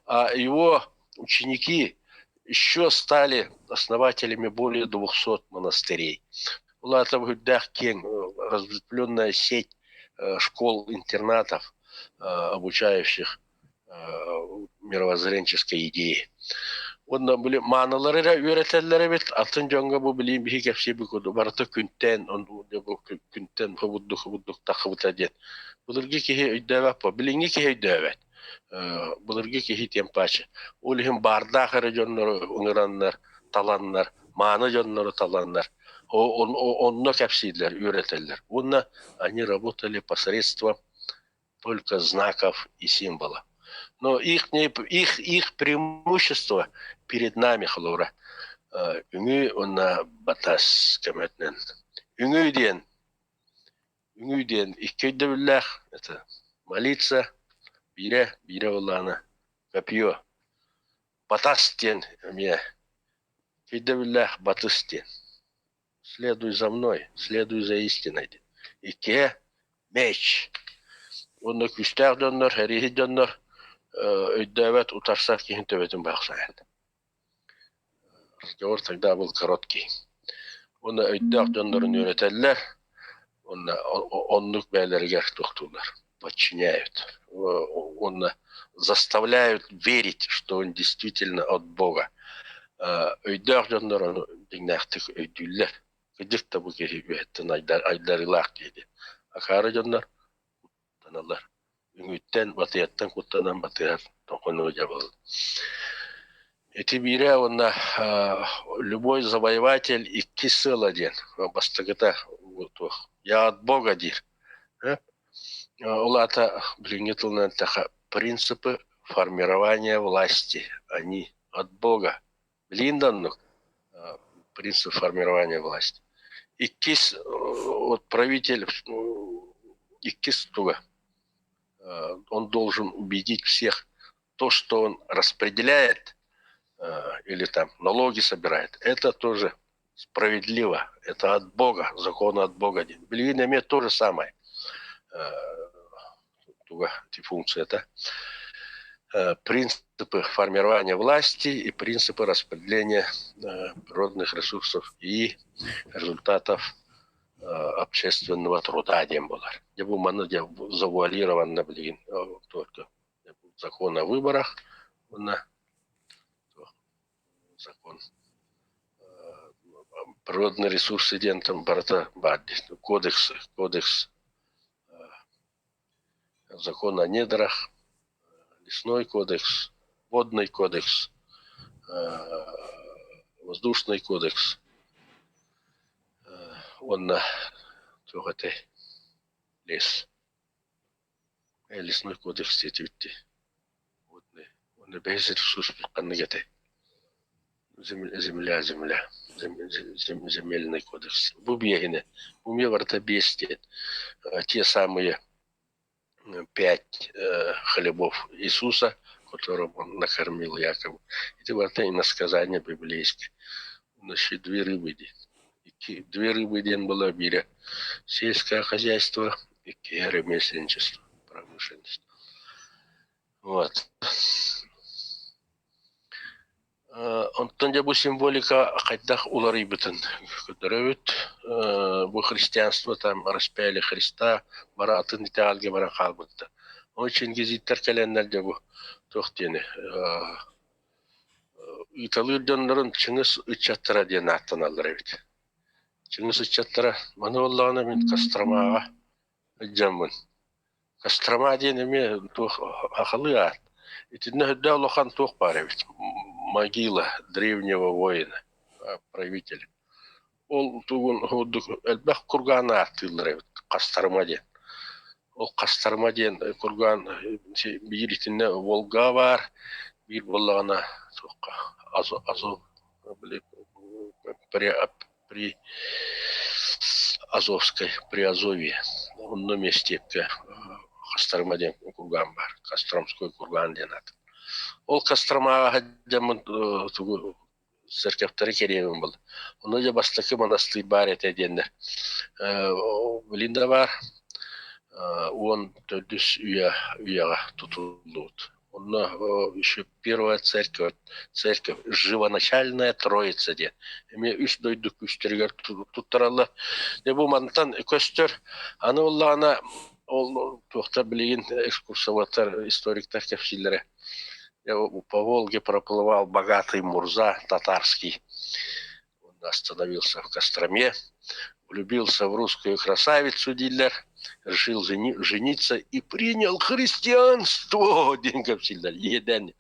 A: А его ученики еще стали основателями более 200 монастырей. Ол аата үрдээх киэҥ разветвленная сеть школ-интернатов, обучающих мировоззренческой идеи. Уонна били маанылары эрэ үөрэтэллэр эбит, атын дьоҥҥо бу билиим биһи кэпсиэбит курдук барыта күнтэн, бу күнтэн хобурдук хобурдук таххыбыта диэн. Былыргы киһи өйдөөбөт бо, билиҥҥи киһи өйдөөбөт. Былыргы киһи тем паче. Ол иһин баардаах эрэ дьоннору ыҥыраннар, таланнар, мааны дьоннору таланнар, онно кэпсииллэр, үөрэтэллэр. Уонна они работали посредством только знаков и символов. Но их, их, их преимущество перед нами холобура үҥүү уонна батас көмөтүнэн. Үҥүү диэн үҥүү диэн икки өйдөбүллээх это молиться биирэ биирэ буоллаҕына копье батас диэн эмиэ өйдөбүллээх батыс диэн Следуй за мной, следуй за истиной диэн. Иккиһэ меч. Уонна күүстээх дьоннор, эрииһит дьоннор өйдөөбөт утарсар киһин төбөтүн баахсайан. Разговор тогда был короткий. Уонна өйдөөх дьоннорун үөрэтэллэр, уонна оннук бэйэлэригэр туохтууллар, подчиняют. Уонна заставляют верить, что он действительно от Бога. Өйдөөх дьоннор ону дьиҥнээхтик өйдүүллэр. Кырдьык да бу киһи үөһэттэн айдарыылаах киһи. Акаары дьоннор куттаналлар. Үҥүүттэн, батыйаттан куттанан батыһар тоҥхонугу дьабыл. Ити биирэ уонна любой завоеватель икки сыала диэн. Бастакыта туох я от Бога диир. Ол аата билиҥҥи тылынан эттэххэ принципы формирования власти, они от Бога. Билигин да оннук принцип формирования власти. Иккис вот правитель иккис туга он должен убедить всех то, что он распределяет или там налоги собирает, это тоже справедливо, это от Бога, закон от Бога. Билигин эмиэ то же самое. Туга функцията. Принципы формирования власти и принципы распределения природных ресурсов и результатов общественного труда диэн буолар. Дьэ бу манна дьэ завуалированно билигин только закон о выборах уонна закон природные ресурсы диэн там барыта баар дии кодекс кодекс закон о недрах лесной кодекс водный кодекс воздушный кодекс уонна туох этэй лес лесной кодекс диэтибит дии уонна бэһис ресурспут ханнык этэй Земля, земля, земельный кодекс. Бу биэһинэ. Бу эмиэ барыта биэс диэн. Те самые пять хлебов Иисуса, которым он накормил якобы. Ити барыта иносказание библейское. Значит, две рыбы диэн. Две рыбы диэн была биирэ сельское хозяйство, иккиһэ ремесленничество, промышленность. Вот. Онтон дьэ бу символика хайдах уларыйбытын көрдөрөбүт. Бу христианство там распяли Христа бары атын итэҕэлгэ баран хаалбыттар. Ол чингизиттэр кэлэннэр дьэ бу туох диэни ыыталыыр дьоннорун Чыҥыс ыччаттара диэн ааттаналлар эбит. Чыҥыс ыччаттара маны буоллаҕына мин Костромаҕа дьоммун. Кострома диэн эмиэ туох сахалыы аат. Итиннэ үрдээх улахан туох баар эбит могила древнего воина, правителя. Ол тугун курдук элбэх кургааны ааттыыллар эбит Хастарыма диэн. Ол Хастарыма диэн кургаан биир итиннэ Волга баар, биир буоллаҕына туохха Азов били при Азовской, при Азовье. Онно местиэпкэ Кострома диэн курган баар. Костромской курган диэн аат. Ол Костромаҕа сылдьаммын тугу церковтары кэриэбин был. Онно дьэ бастакы монастырь баар этэ диэннэр. Билин да баар 14 үйэ үйэҕэ тутуллубут. Онно еще первая церковь, церковь живоначальная Троица диэн. Эмиэ үс дойду күүстэригэр туттараллар. Дьэ бу мантан көстөр. Аны буоллаҕына ол туохтар билигин экскурсоводтар, историктар кэпсииллэрэ. По Волге проплывал богатый мурза татарский. Он остановился в Костроме, влюбился в русскую красавицу дииллэр, решил жениться и принял христианство диэн кэпсииллэр иэдээн.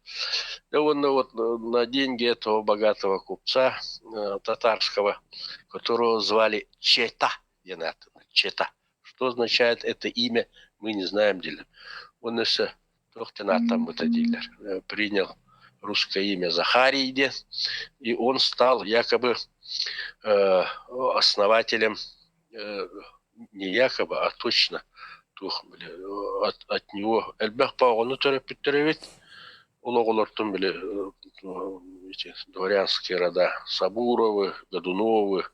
A: Уонна вот на деньги этого богатого купца татарского, которого звали Чета диэн ааттанар, Чета. Что означает это имя, мы не знаем дииллэр. Уонна өссө туох диэн ааттаммыта дииллэр. Принял русское имя Захарий диэн, и он стал якобы основателем, не якобы, а точно туох от, от него элбэх оҕону төрөппүттэр эбит. Ол оҕолортон били дворянские рода Сабуровы, Годуновы,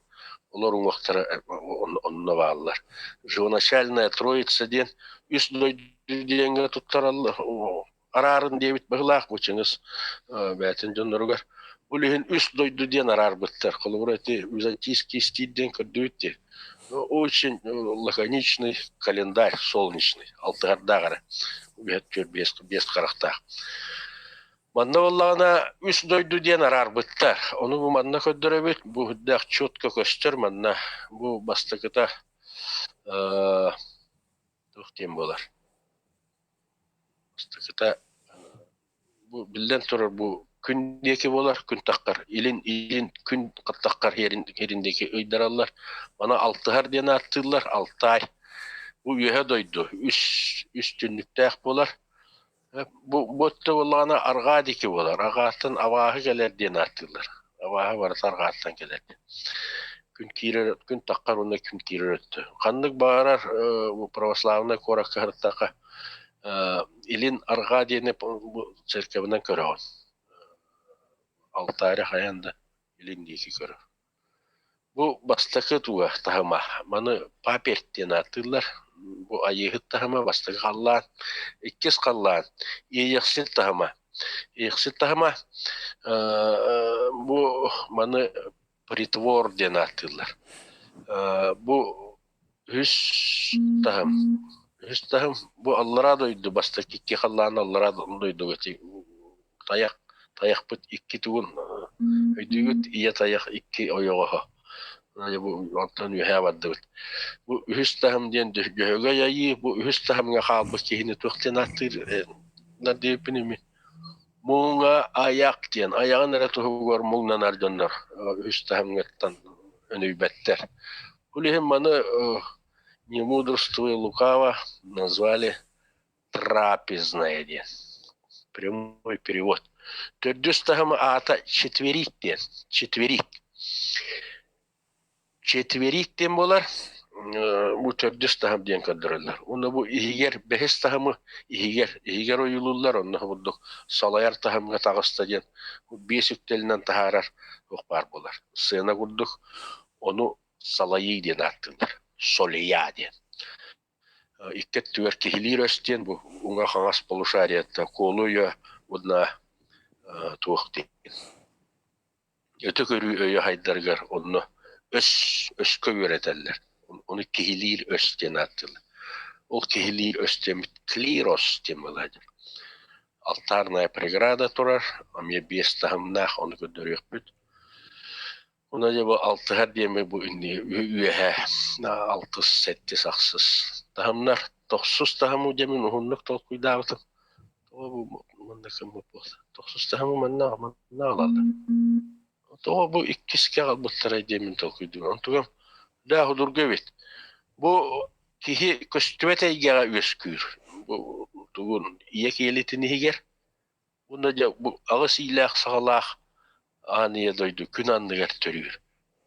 A: олор уҥуохтара онно бааллар. Живоначальная троица диэн үс дойду диэҥҥэ туттараллар араарын диэбит быһыылаах бу Чыҥыс бэйэтин дьонноругар. Ол иһин үс дойду диэн араарбыттар. Холобура, ити византийский стиль диэн көрдүбүт дии. Очень лаконичный календарь солнечный, алтыһардаах эрэ. Үһэт биэс, биэс харахтаах. Манна буоллаҕына үс дойду диэн араарбыттар. Ону бу манна көрдөрөбүт. Бу үрдээх четко көстөр манна. Бу бастакыта туох диэн буолар. Бастакыта бу биллэн турар бу күн диэки буолар, күн таххар, илин илин күн таххар иһэрин диэки ыйдараллар. Маны алтыһар диэн ааттыыллар, Алтай. Бу үөһэ дойду үс үс түннүктээх буолар. Бу бу өттө буоллаҕына арҕаа диэки буолар. Арҕааттан абааһы кэлэр диэн ааттыыллар. Абааһы барыта арҕааттан кэлэр диэн. Күн киирэр, күн таххар уонна күн киирэр өттө. Ханнык баҕарар православнай куоракка сырыттахха илин арҕаа диэни церковынан көрөҕүн. Алтарь хайаан да илин диэки көрөр. Бу бастакы туга таһыма. Маны паперт диэн ааттыыллар. Бу айыыһыт таһыма бастакы халлаан. Иккис халлаан иэйэхсит таһыма. Иэйэхсит таһыма бу маны притвор диэн ааттыыллар. Бу үһүс таһым. Үһүс таһым бу аллараа дойду бастакы икки халлаан аллараа дойдуга тайах тайахпыт икки тугун өйдүүгүт ийэ тайах икки ойоҕоһо. Бу онтон үөһээ бардыбыт. Бу үһүс таһым диэн дьөһөгөй айыы, бу үһүс таһымҥа хаалбыт киһини туох диэн ааттыыр диэбиппин мин Муҥа айах диэн айаҕын эрэ туһугар муҥнанар дьоннор үһүс таһымҥыттан өнүйбэттэр. Ол иһин маны не мудрствуя лукаво назвали трапезная диэн. Прямой перевод. Төрдүс таһым аата четверик диэн. Четверик. Четверик диэн буолар, бу төрдүс таһым диэн көрдөрөллөр. Уонна бу иһигэр бэһис таһымы иһигэр иһигэр ойуулууллар, онно курдук салайар таһымҥа таҕыста диэн биэс үктэлинэн таһаарар туох баар буолар. Сцена курдук ону салайыы диэн ааттыыллар. Солия диэн. Икки өттүгэр киһилиир өс диэн бу уҥа-хаҥас полушариета куолу өйө уонна туох диэн Өтө көрүү өйө хайдарыгар онно өс өскө үөрэтэллэр. Ону киһилиир өс диэн ааттыыллар. Ол киһилиир өс диэммит клирос диэн буолар. Алтарная преграда турар, эмиэ биэс таһымнаах, ону көрдөрүөхпүт. Уна дьэ бу алтыһар диэми бу үөһэ алтыс, сэттис, ахсыс таһымнар. Тохсус таһымы диэмин уһуннук толкуйдаабытым. Тоҕо бу манна кыммыт буолла? Тохсус таһымы манна манна аҕалаллар. Тоҕо бу иккискэ аҕалбыттарай диэммин толкуйдуум. Онтугам даа судургу эбит. Бу киһи көстүбэт эйгэҕэ үөскүүр. Бу тугун ийэ киэлитин иһигэр уонна дьэ бу аҕыс иилээх саҕалаах аан ийэ дойду күн анныгар төрүүр.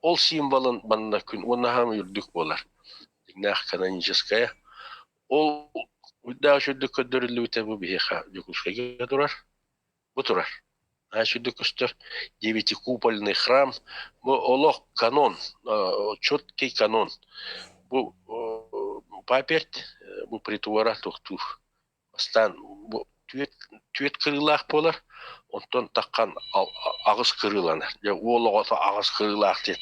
A: Ол символын манна күн уонна хаам үрдүк буолар. Дьиҥнээх каноническая Ол үрдээх үчүгдүк көрдөрүллүбүтэ бу биһиэхэ Дьокуускайга турар. Бу турар. Наһаа үчүгдүк көстөр. Девятикупольный храм. Бу олох канон, четкий канон. Бу паперт, бу притвора тохтуур. Бастаан бу түөрт, түөрт кырыылаах буолар, онтон таххан аҕыс кырыыланар. Дьэ уол оҕото аҕыс кырыылаах диэн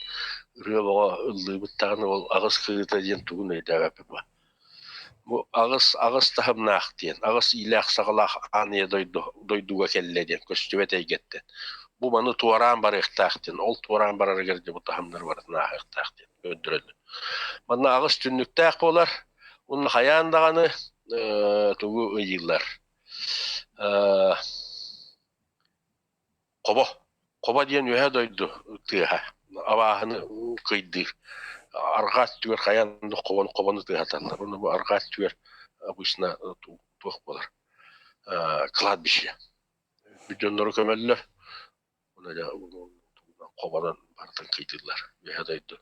A: ырыа бөҕө ыллыыбыт даҕаны ол аҕыс кырыыта диэн тугун өйдөөбөппүт. Бу аҕыс аҕыс таһымнаах диэн, аҕыс иилээх-саҕалаах аан ийэ дойду дойдуга кэллэ диэн көстүбэт эйгэттэн. Бу маны туораан барыахтаах диэн, ол туораан барарыгар дьэ бу таһымнары барытын ааһыахтаах диэн көрдөрөллөр. Манна аҕыс түннүктээх буолар, уонна хайаан даҕаны тугу ыйыыллар. Хобо. Хобо диэн үөһэ дойду тыаһа. Абааһыны кыйдыыр. Арҕаа өттүгэр хайаан да хобону хобону тыаһаталлар. Уонна бу арҕаа өттүгэр обычно туох буолар кладбище. Дьоннору көмөллөр. Уонна дьэ хобонон барытын кыйдыыллар. Үөһэ дойду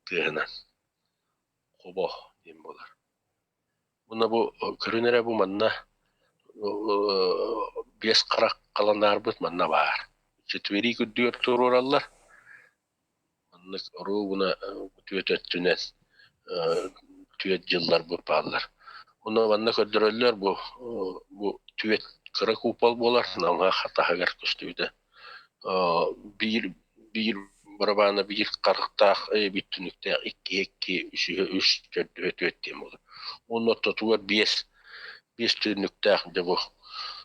A: тыаһынан. Хобо диэн буолар. Уонна бу көрүн эрэ бу манна биэс харах халандаарбыт манна баар. Четверик үрдүгэр туруораллар. Маннык оруобуна түөрт өттүнэн түөрт дьылларбыт бааллар. Онно манна көрдөрөллөр бу бу түөрт кыра купол буолар, намыһах таһыгар көстүбүтэ. Биир биир барабаана биир харахтаах биир түннүктээх иккиһэ икки, үсүһэ үс, төрдүһэ түөрт диэн буолар. Уонна ортотугар биэс биэс түннүктээх дьэ бу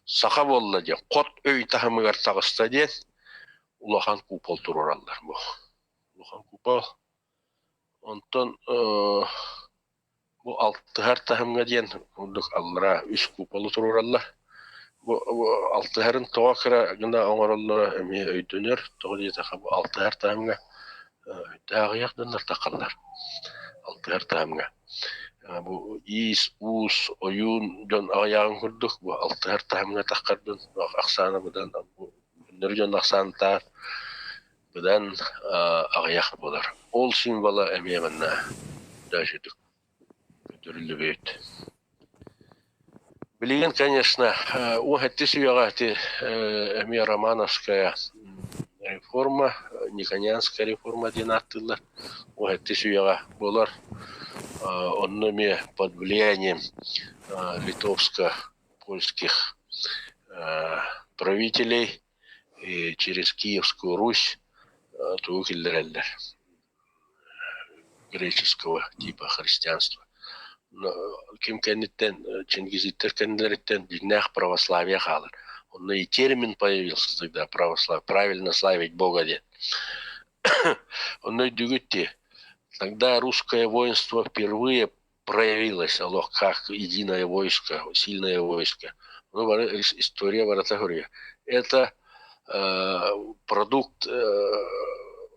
A: саха буолла диэн хот өй таһымыгар таҕыста диэн улахан купол туруораллар бу. Улахан купол. Онтон Бу алтыһар таһымҥа диэн курдук аллараа үс куполу туруораллар. Бу алтыһарын тоҕо кыра гына оҥороллоро эмиэ өйдөнөр. Тоҕо диэтэххэ бу алтыһар таһымҥа өйдөөх аҕыйах дьоннор таххаллар. Алтыһар таһымҥа. Бу иис-уус, ойуун дьон аҕыйаҕын курдук бу алтыһар таһымҥа таххар дьон ахсаана быдан көннөрү дьон ахсаанытаар быдан аҕыйах буолар. Ол символа эмиэ манна даже көрдөрүллүбүт. Билигин, конечно, уһэттис үйэҕэ ити эмиэ Романовская реформа, Никонянская реформа диэн ааттыыллар. Уһэттис үйэҕэ буолар. Онно эмиэ под влиянием литовско-польских правителей через Киевскую Русь тугу киллэрэллэр греческого типа христианства. Ким кэнниттэн Чингизиттэр кэннилэриттэн дьиҥнээх православие хаалар. Онно и термин появился тогда православ, правильно славить Бога диэн. Онно өйдүүгүт дии. Тогда русское воинство впервые проявилось олох как единое войско, сильное войско. Ну, история барыта суруйар. Это продукт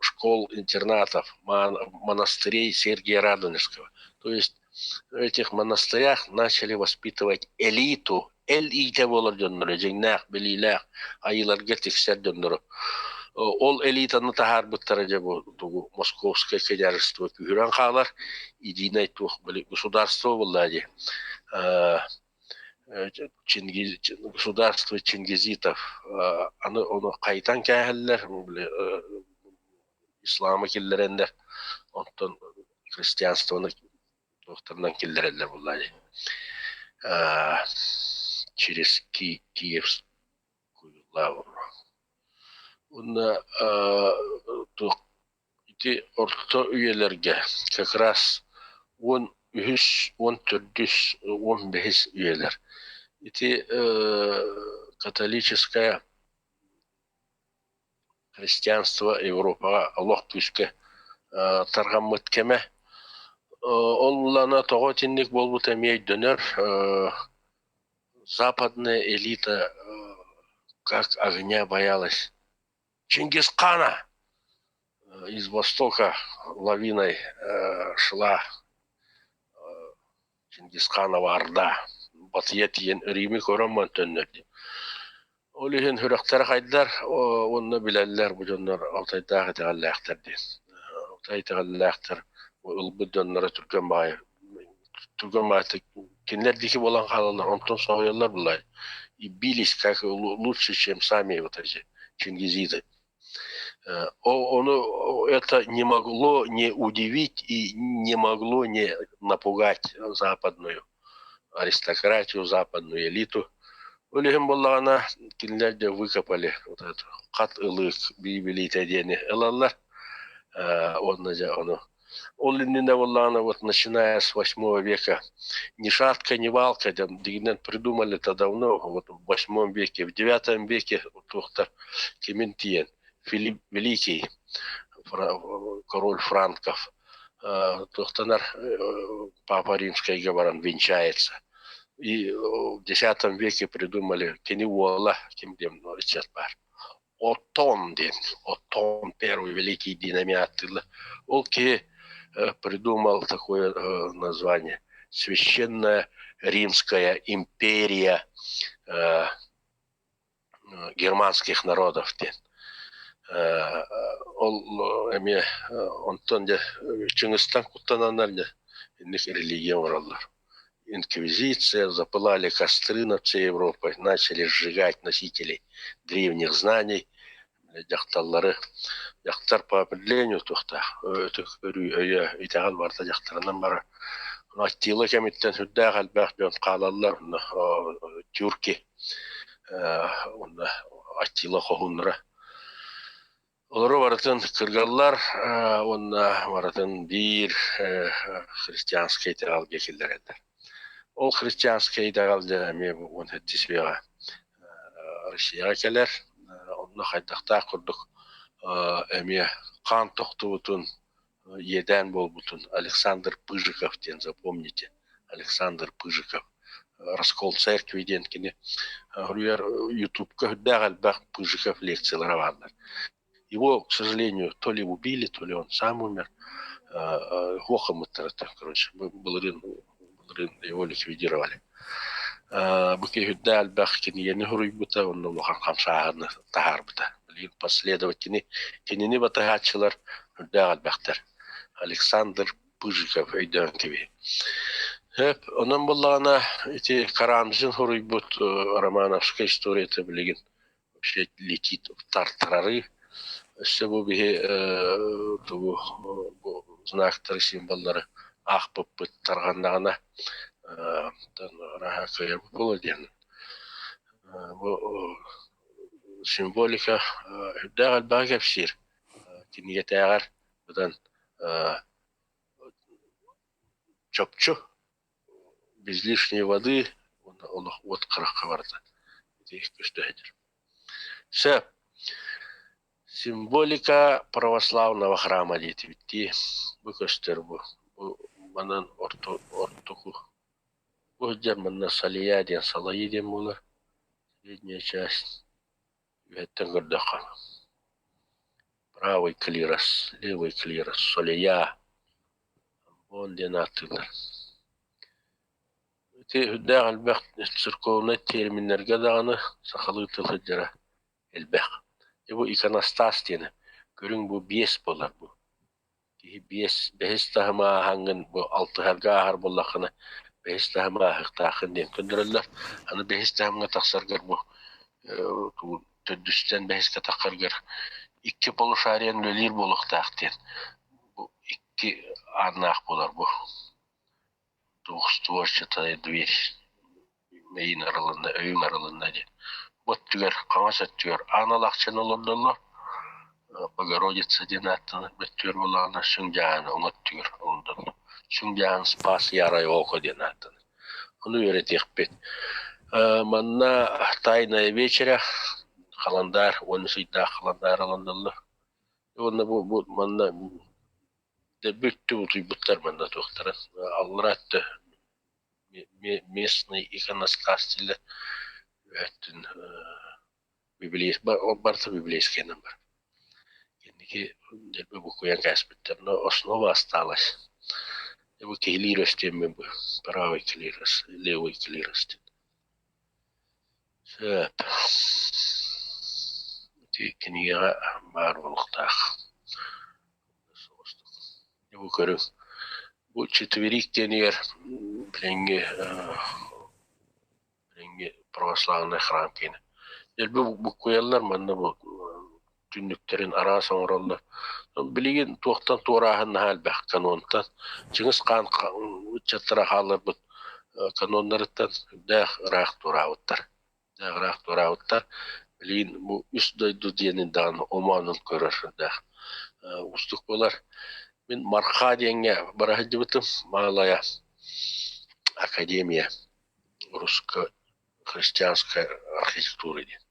A: школ-интернатов, монастырей Сергия Радонежского. То есть в этих монастырях начали воспитывать элиту, эл иитэ буолар дьоннору, дьиҥнээх, билиилээх, айыыларга тиксэр дьоннору. Ол элитаны таһаарбыттара дьэ бу тугу Московское княжество күүһүрэн хаалар, единое туох били государство буолла дии. Чингиз, государство чингизитов аны ону хайтан кээһэллэр били исламы киллэрэннэр онтон христианствоны туохтарынан киллэрэллэр буолла дии через Киевскую лавру. Уонна туох ити орто үйэлэргэ как раз уон үһүс, уон төрдүс, уон бэһис үйэлэр. Ити католическая христианство Европаҕа олох күүскэ тарҕаммыт кэмэ. Ол ыллана тоҕо итинник буолбута эмиэ өйдөнөр. Западная элита как огня боялась Чингисхана. Из востока лавиной шла Чингисханова орда. Батыйа тиийэн Римы көрөн төннөр диэн. Ол иһин сүрэхтэрэ хайдар уонна билэллэр бу дьоннор Алтайдаах итэҕэллээхтэр диэн. Алтай итэҕэллээхтэр ылбыт дьонноро түргэн баҕайы түргэн баҕайытык кинилэр диэки буолан хаалаллар, онтон соһуйаллар былай. И бились как лучше, чем сами вот эти чингизиды. Ону это не могло не удивить и не могло не напугать западную аристократию, западную элиту. Ол иһин буоллаҕына кинилэр дьэ выкопали вот эту хат ылыык биибилиитэ диэни ылаллар уонна дьэ ону Ол иннинэ буоллаҕына вот начиная с восьмого века ни шатка, ни валка диэн придумали это давно, вот в восьмом веке, в девятом веке туохтар кимин тиийэн Филипп Великий, король франков, туохтанар Папа Римскайга баран венчается. И в десятом веке придумали кини уола ким диэн ыччат баар. Оттон диэн, Оттон первый великий динамит Ол киһи придумал такое название Священная Римская империя германских народов диэн. Ол эмиэ онтон дьэ Чыҥыстан куттананнар дьэ инник религия оҥороллор. Инквизиция, запылали костры над всей Европой, начали сжигать носителей древних знаний, дьахталлары дьахтар по определению туохтаах өрүү өйө итэҕэл барыта дьахтарынан барар. Аттила кэмиттэн сүрдээх элбэх дьон хаалаллар тюрки уонна Аттила хоһууннара. Олору барытын кыргаллар уонна барытын биир христианскай итэҕэлгэ киллэрэллэр. Ол христианскай итэҕэл дьэ эмиэ уон сэттис үйэҕэ Россияҕа кэлэр. Онно хайдахтаах курдук эмиэ хаан тохтубутун, иэдээн буолбутун Александр Пыжиков диэн запомните, Александр Пыжиков «Раскол церкви» диэн кини суруйар Ютубка үрдээх элбэх Пыжиков лекциялара бааллар. Его, к сожалению, то ли убили, то ли он сам умер. Хуохаммыттарыттан, короче, былырыын, былырыын его ликвидировали. Бу киһи үрдээх элбэх кинигэни суруйбута, онно улахан хамсааһыны таһаарбыта. Билигин последователи кинини батыһааччылар үрдээх элбэхтэр. Александр Пыжиков өйдөөн кэбиһи. Сөп, онон буоллаҕына ити Карамзин суруйбут Романовская историята билигин вообще летит в тартарары. Өссө бу биһи тугу бу знактары, символлары аахпыппыт тарҕаннаҕына ыраһа кыайарбыт буолуо диэн. Бу символика үрдээх элбэҕи кэпсиир. Кинигэтээҕэр быдан чопчу без лишней воды уонна олох уот харахха барда. Ити көстө сылдьар. Сөп. Символика православного храма диэтибит дии. Бу көстөр бу. Бу манан орто ортоку. Бу сылдьар манна Салия диэн салайыы диэн буолар. Средняя часть үөһэттэн көрдөххө. Правый клирос, левый клирос, Солия. Амбон диэн ааттыыллар. Ити үрдээх элбэх церковнай терминнэргэ даҕаны сахалыы тыл сылдьара элбэх. Дьэ бу иконостас диэни көрүҥ бу биэс буолар бу. Киһи биэс, бэһис таһымы ааһаҥҥын бу алтыһарга ааһар буоллаххына бэһис таһымы ааһыахтааххын диэн көрдөрөллөр. Аны бэһис таһымҥа тахсаргар бу төрдүстэн бэһискэ таххаргар икки полушариен үлэлиир буолуохтаах диэн бу икки ааннаах буолар бу двухстворчатая дверь мэйиин арылынна өйүҥ арылынна диэн бу өттүгэр хаҥас өттүгэр аан алахчын олордоллор Богородица диэн ааттанар өттүгэр буоллаҕына Сүҥ Дьааһын уҥа өттүгэр олордоллор Сүҥ Дьааһын Спас Ярай Око диэн ааттанар ону үөрэтиэхпит манна Тайная вечеря халандаар уон ыйдаах халандаар ылынныллар уонна бу, бу манна Бүттү утуйбуттар манна туохтара аллара өттө местный иконостас дииллэр өттүн барыта библейскайынан бар. Кэнники дэлби буккуйан кээспиттэр, но основа осталась. Бу киһилиир өстүөммүн бу правый клирос, левый клирос диэн. Сөп. Ити кинигэҕэ баар буолуохтаах. Бу көрүҥ. Бу четверик диэнигэр билиҥҥи билиҥҥи православнай храм киэнэ. Дэлби буккуйаллар манна бу түннүктэрин араас оҥороллор. Билигин туохтан туорааһын наһаа элбэх канонтан. Чыҥыс хаан ыччаттара хаалларбыт каноннарыттан сүрдээх ыраах туораабыттар. Сүрдээх ыраах туораабыттар. Билигин бу үс дойду диэнин даҕаны омоонун көрөр сүрдээх уустук буолар. Мин Марха диэҥҥэ бара сылдьыбытым, Малая академия русско-христианской архитектуры диэн.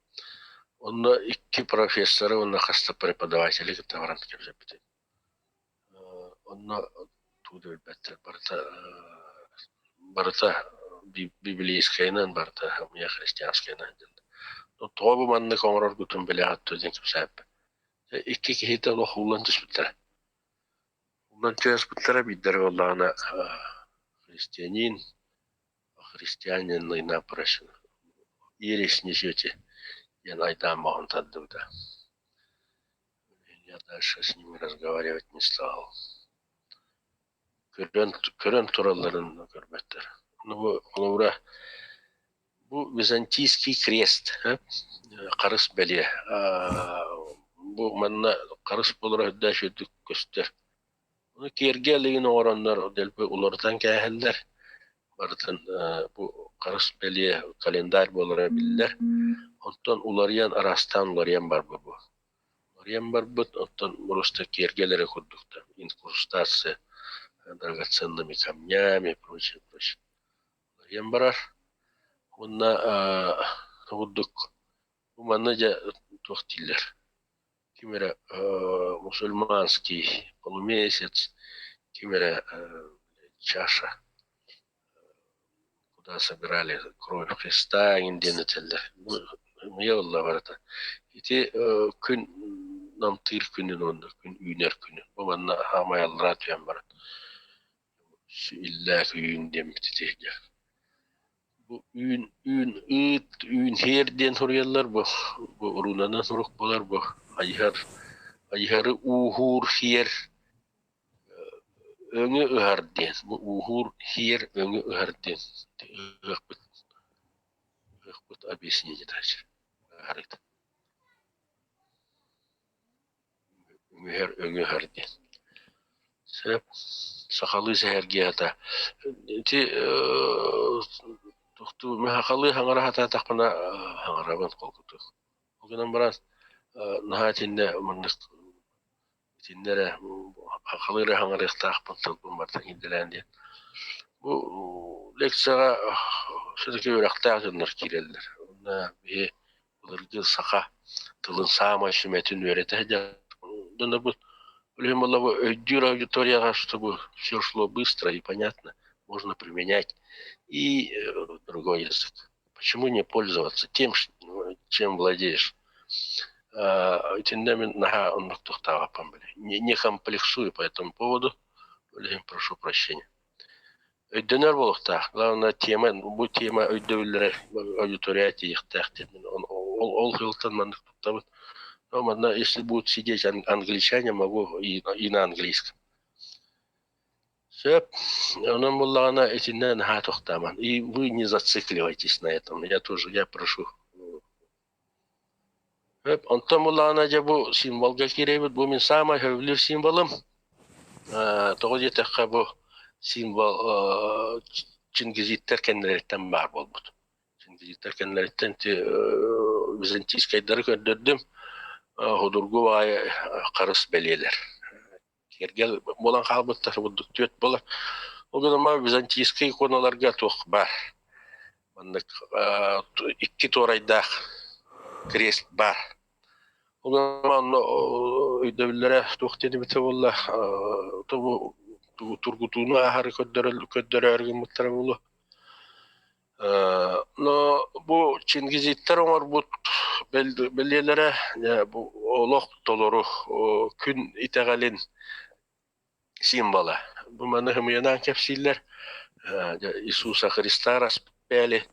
A: Онно икки профессоры уонна хас да преподаватели кытта баран кэпсэппитим. Онно тугу да билбэттэр, барыта барыта библейскайынан, барыта христианскайынан диэн. Тоҕо бу маннык оҥороргутун билэҕит дуо диэн кэпсээппит. Икки киһитэ олох ууллан түспүттэрэ. Ууллан түһэспиттэрэ биирдэрэ буоллаҕына христианин, христианин напрочь ересь несете диэн айдаан баҕын тардыбыта. Я дальше с ними разговаривать не стал. Көрөн, көрөн туралларын көрбөттөр. Ну, бу холобура бу византийский крест харыс бэлиэ. Бу манна харыс буолара үрдээх үрдүк көстөр. Ону киэргэ илигин оҥороннор дэлби уларытан кээһэллэр. Барытын бу харыс бэлиэ календарь буолара биллэр. Онтон уларыйан араастаан уларыйан барбыт бу. Уларыйан барбыт, оттон просто киэргэлэрэ курдуктар. Инкрустация драгоценными камнями и прочее, прочее. Уларыйан барар. Уонна курдук бу манна дьэ туох дииллэр ким эрэ мусульманский полумесяц, ким эрэ чаша, куда собирали кровь Христа эҥин диэн этэллэр. Мыйа ылла барыта. Ити күн намтыыр күнүн уонна күн үүнэр күнүн. Бу манна хаамай аллараа түһэн баран иллээх үүн диэммит ити Бу үүн үүн ыыт үүнһиэр диэн суруйаллар бу бу рунанан сурук буолар бу айыһар айыһары ууһуур хиэр өҥү ыһар диэн бу ууһуур хиэр өҥү ыһар диэн ыһыахпыт ыһыахпыт объяснение ыһарыт Үҥүһэр өҥүһэр диэн. Сөп. Сахалыы сэһэргиэ ата. Ити тохтуу сахалыы хаҥара сатаатахпына хаҥарабын холкутук. Ол гынан баран наһаа итиннэ маннык итиннэ эрэ сахалыы эрэ хаҥарыахтаахпын тылбын барытын киллэрэн диэн. Бу лекцияҕа все-таки үөрэхтээх дьоннор киирэллэр. Уонна биһи былыргы саха тылын саамай сүмэтин үөрэтэ сылдьар Ол иһин өйдүүр аудиторияҕа, чтобы все шло быстро и понятно, можно применять и другой язык. Почему не пользоваться тем, чем владеешь? Итиннэ мин наһаа оннук тохтообоппун били. Не комплексую по этому поводу, ол иһин прошу прощения. Өйдөнөр буолуохтаах. Главное тема, бу тема өйдөбүллэрэ аудитория тиийиэхтээх диэн. Ол, ол сылтан маннык туттабыт. Но манна если будут сидеть англичане, могу и, и на английском. Сөп. Онон буллаҕына итиннэ наһаа тохтоомон. И вы не зацикливайтесь на этом. Я тоже, я прошу. Сөп. Онтон буллаҕына дьэ бу символга киирэбит. Бу мин саамай сөбүлүүр символым. Тоҕо диэтэххэ бу символ чингизиттэр кэннилэриттэн баар буолбут. Чингизиттэр кэннилэриттэн византийскайдары көрдөрдүм. Судургу баҕайы харыс бэлиэлэр. Киэргэл буолан хаалбыттар бурдук түөрт буолар. Ол гынан византийскай иконаларга туох баар. Маннык икки туорайдаах крест баар. Онно өйдөбүллэрэ туох диэн эбитэ буолла, тургутууну ааһары көрдөрөөрү гыммыттара буолуо. Но бу чингизиттэр оҥорбут бэлиэлэрэ бу олох толору күн итэҕэлин символа. Бу маны хымыйанаан кэпсииллэр. Иисуса Христа распяли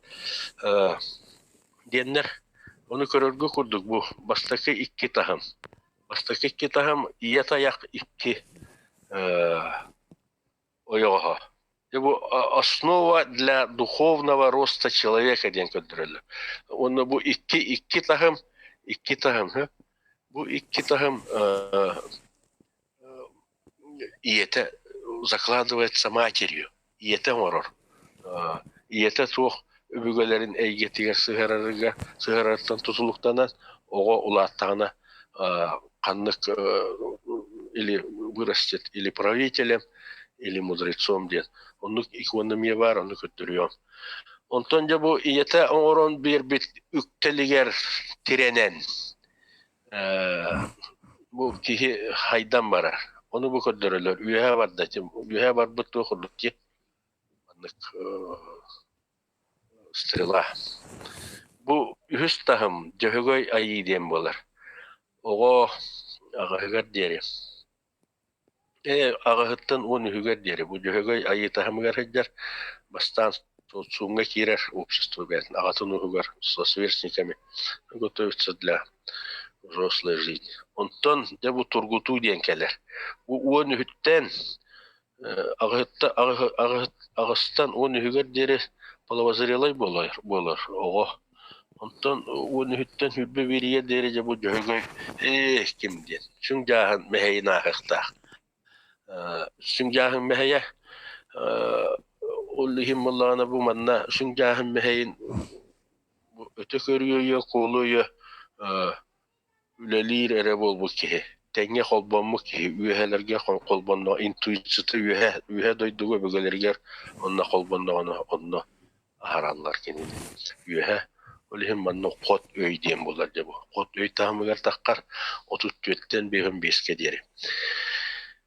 A: диэннэр. Ону көрөргө курдук бу бастакы икки таһым. Бастакы икки таһым ийэ тайах икки ойоҕоһо. Бу основа для духовного роста человека диэн көрдөрөллөр. Уонна бу икки икки таһым, икки таһым, бу икки таһым Ийэтэ закладывается матерью, ийэтэ оҥорор. Ийэтэ суох өбүгэлэрин эйгэтигэр сыһыарарыгар сыһыарарыттан тутулуктанан оҕо улааттаҕына ханнык или вырастет или правителем, или мудрецом диэн. Оннук икона эмиэ баар, ону көрдөрүөм. Онтон дьэ бу ийэтэ оҥорон биэрбит үктэлигэр тирэнэн бу киһи хайдан барар. Ону бу көрдөрөлөр. Үөһэ барда. Үөһэ барбыт туох курдук ки маннык стрела. Бу үһүс таһым Дьөһөгөй Айыы диэн буолар. Оҕо аҕаһыгар диэри. Аҕаһыттан 13-үгэр диэри бу Дьөһөгөй Айыы таһымыгар сылдьар. Бастаан социумҥа киирэр общество бэйэтин аҕатын уһугар со сверстниками готовится для взрослой жизни. Онтон дьэ бу тургутуу диэн кэлэр. Бу 13-үттэн Аҕыстан 13-үгэр диэри половозрелай буолар буолар оҕо. Онтон 13-үттэн 21-игэр диэри дьэ бу Дьөһөгөй ээ ким диэн сүҥ дьааһын мэһэйин ааһыахтаах. Сүҥ дьааһын мэһэйэ ол иһин буоллаҕына бу манна сүҥ дьааһын мэһэйин өтө көрүөйэ, куолуйа Үлэлиир эрэ буолбут киһи, тэҥҥэ холбоммут киһи үөһэлэргэ холбонно интуицията үөһэ үөһэ дойдуга өбүгэлэригэр онно холбонноҕуна онно аһараллар кинини. Үөһэ ол иһин манна хот өй диэн буолар дьэ бу. Хот өй таһымыгар таххар 34-тэн 55-кэ диэри.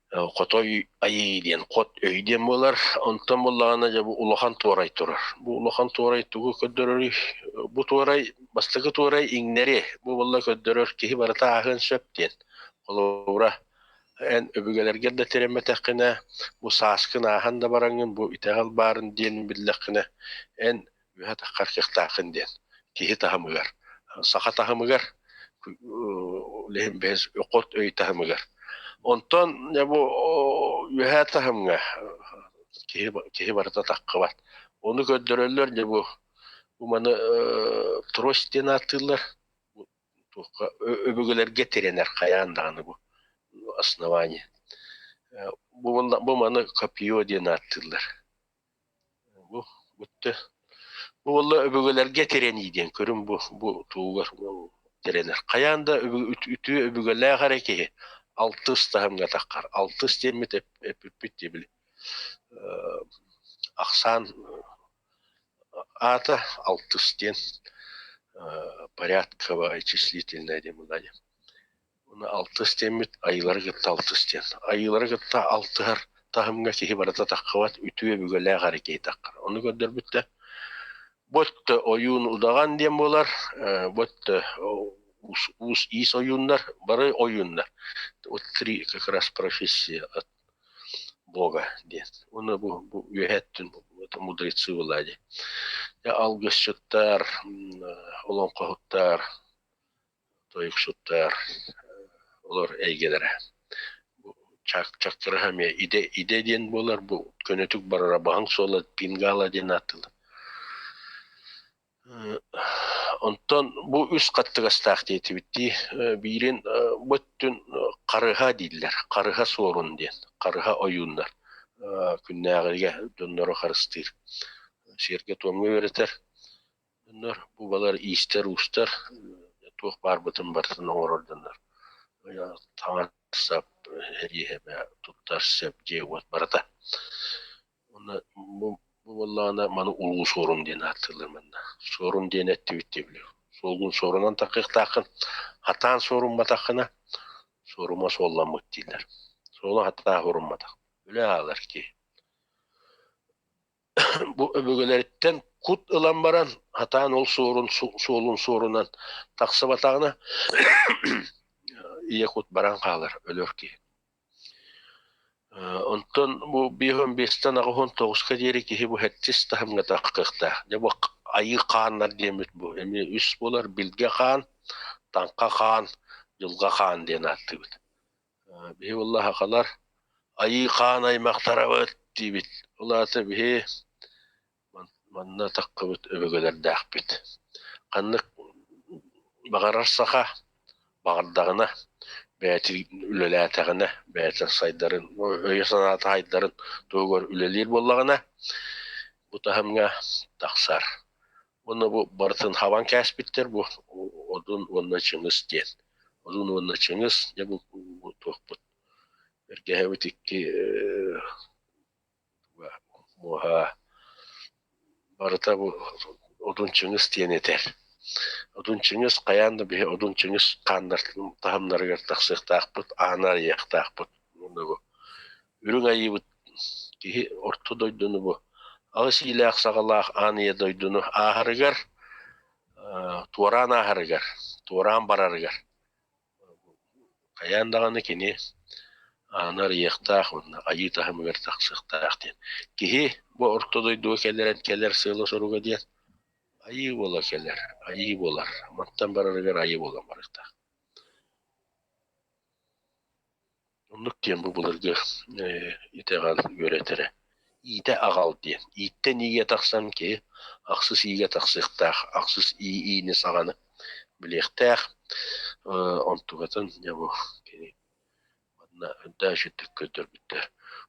A: Хотой айыы диэн хот өй диэн буолар. Онтон буоллаҕына дьэ бу улахан туорай турар. Бу улахан туорай тугу көрдөрөрүй? Бу туорай бастакы туорай иҥнэри. Бу буолла көрдөрөр киһи барыта ааһыан сөп диэн. Холобура, эн өбүгэлэргэр да тирэммэтэххинэ, бу сааскын ааһан да бараҥҥын бу итэҕэл баарын диэн биллэххинэ, эн үөһэ таххар кыахтааххын диэн. Киһи таһымыгар, саха таһымыгар, хот өй таһымыгар. Онтон дьэ бу үөһээ таһымҥа киһи, киһи барыта таххыбат. Ону көрдөрөллөр дьэ бу бу маны трость диэн ааттыыллар. Туохха өбүгэлэргэ тирэнэр хайаан даҕаны бу основание. Бу, бу маны копье диэн ааттыыллар. Бу бүттэ. Бу буолла өбүгэлэргэ тирэнии диэн көрүҥ бу бу тугугар тирэнэр. Хайаан да үтүө өбүгэлээх эрэ киһи алтыс таһымҥа таххар. Алтыс диэммит эппиппит дии били ахсаан аата алтыс диэн порядковое числительное диэн буолла дии. Уонна алтыс диэммит айыылары кытта алтыс диэн. Айыылары кытта алтыһар таһымҥа киһи барыта таххыбат, үтүө өбүгэлээх эрэ киһи таххар. Ону көрдөрбүттэр. Бу өттө ойуун удаҕан диэн буолар, бу өттө уус, уус иис ойууннар, бары ойууннар. Вот три как раз профессии от Бога диэн. Уонна бу, бу үөһэ өттүн это мудрецы была дии. Алгысчыттар, олоҥхоһуттар, тойуксуттар олор эйгэлэрэ. Бу чакчаккыраһа эмиэ идэ идэ диэн буолар бу көнөтүк барара баһыҥ суола пингала диэн ааттыыллар. Онтон бу үс хаттыгастаах диэтибит дии. Биирин бу өттүн харыһа дииллэр. Харыһа суорун диэн. Харыһа ойууннар. Күннээҕигэ дьоннору харыстыыр. Сиэргэ-туомҥа үөрэтэр. Дьоннор бу балар иистэр-уустар туох баарбытын барытын оҥорор дьоннор. Таҥас-сап, эриэһэбэ, туттар сэп, дьиэ-уот барыта. Уонна бу бу буоллаҕына маны улуу суорун диэн ааттыыллар манна. Суорун диэн эттибит дии били. Суолгун суорунан таххыахтааххын, хатаан суорумматаххына, суорума суолламмыт дииллэр. Суола хатаа суорумматах. Үлэ аалар киһи. Бу өбүгэлэриттэн кут ылан баран, сатаан ол суорун суолун суорунан тахсыбатаҕына ийэ кут баран хаалар, өлөр киһи. Онтон бу 55-тэн 89-ка диэри киһи бу сэттис таһымҥа таххыахтаах. Дьэ бу айыы хааннар диэммит бу эмиэ үс буолар билгэ хаан, таҥха хаан, дьылҕа хаан диэн ааттыыбыт. Биһи буолла сахалар айыы хаан аймахтарабыт диибит. Ол аата биһи манна таххыбыт өбүгэлэрдээхпит. Ханнык баҕарар саха баҕардаҕына, бэйэтин үлэлээтэҕинэ, бэйэтэ сайдарын, өйө-санаата сайдарын туһугар үлэлиир буоллаҕына, бу таһымҥа тахсар. Уонна бу барытын хабан кээспиттэр бу Одун уонна Чыҥыс диэн. Одун уонна Чыҥыс дьэ бу туохпут. Тэлгэһэбит икки муоһа барыта бу Одун Чыҥыс диэн этэр. Одун Чыҥыс хайаан да биһи Одун Чыҥыс хааннар таһымнарыгар тахсыахтаахпыт, ааны арыйыахтаахпыт. Уонна бу үрүҥ айыыбыт киһи орто дойдуну бу аҕыс иилээх-саҕалаах аан ийэ дойдуну ааһарыгар, туораан ааһарыгар, туораан барарыгар Хайаан даҕаны кини ааны арыйыахтаах уонна айыы таһымыгар тахсыахтаах диэн. Киһи бу орто дойдуга кэлэрэн кэлэр сыала-соруга диэн айыы буола кэлэр, айыы буолар. Мантан барарыгар айыы буолан барыахтаах. Оннук диэн бу былыргы итэҕэл үөрэтэрэ. Иитэ аҕал диэн. Ииттэн иигэ тахсан киһи ахсыс иигэ тахсыахтаах, ахсыс ии иини саҕаны билиэхтээх. Онтукатын дьэ бу кини манна үрдээх үчүгдүк көрдөрбүттэр.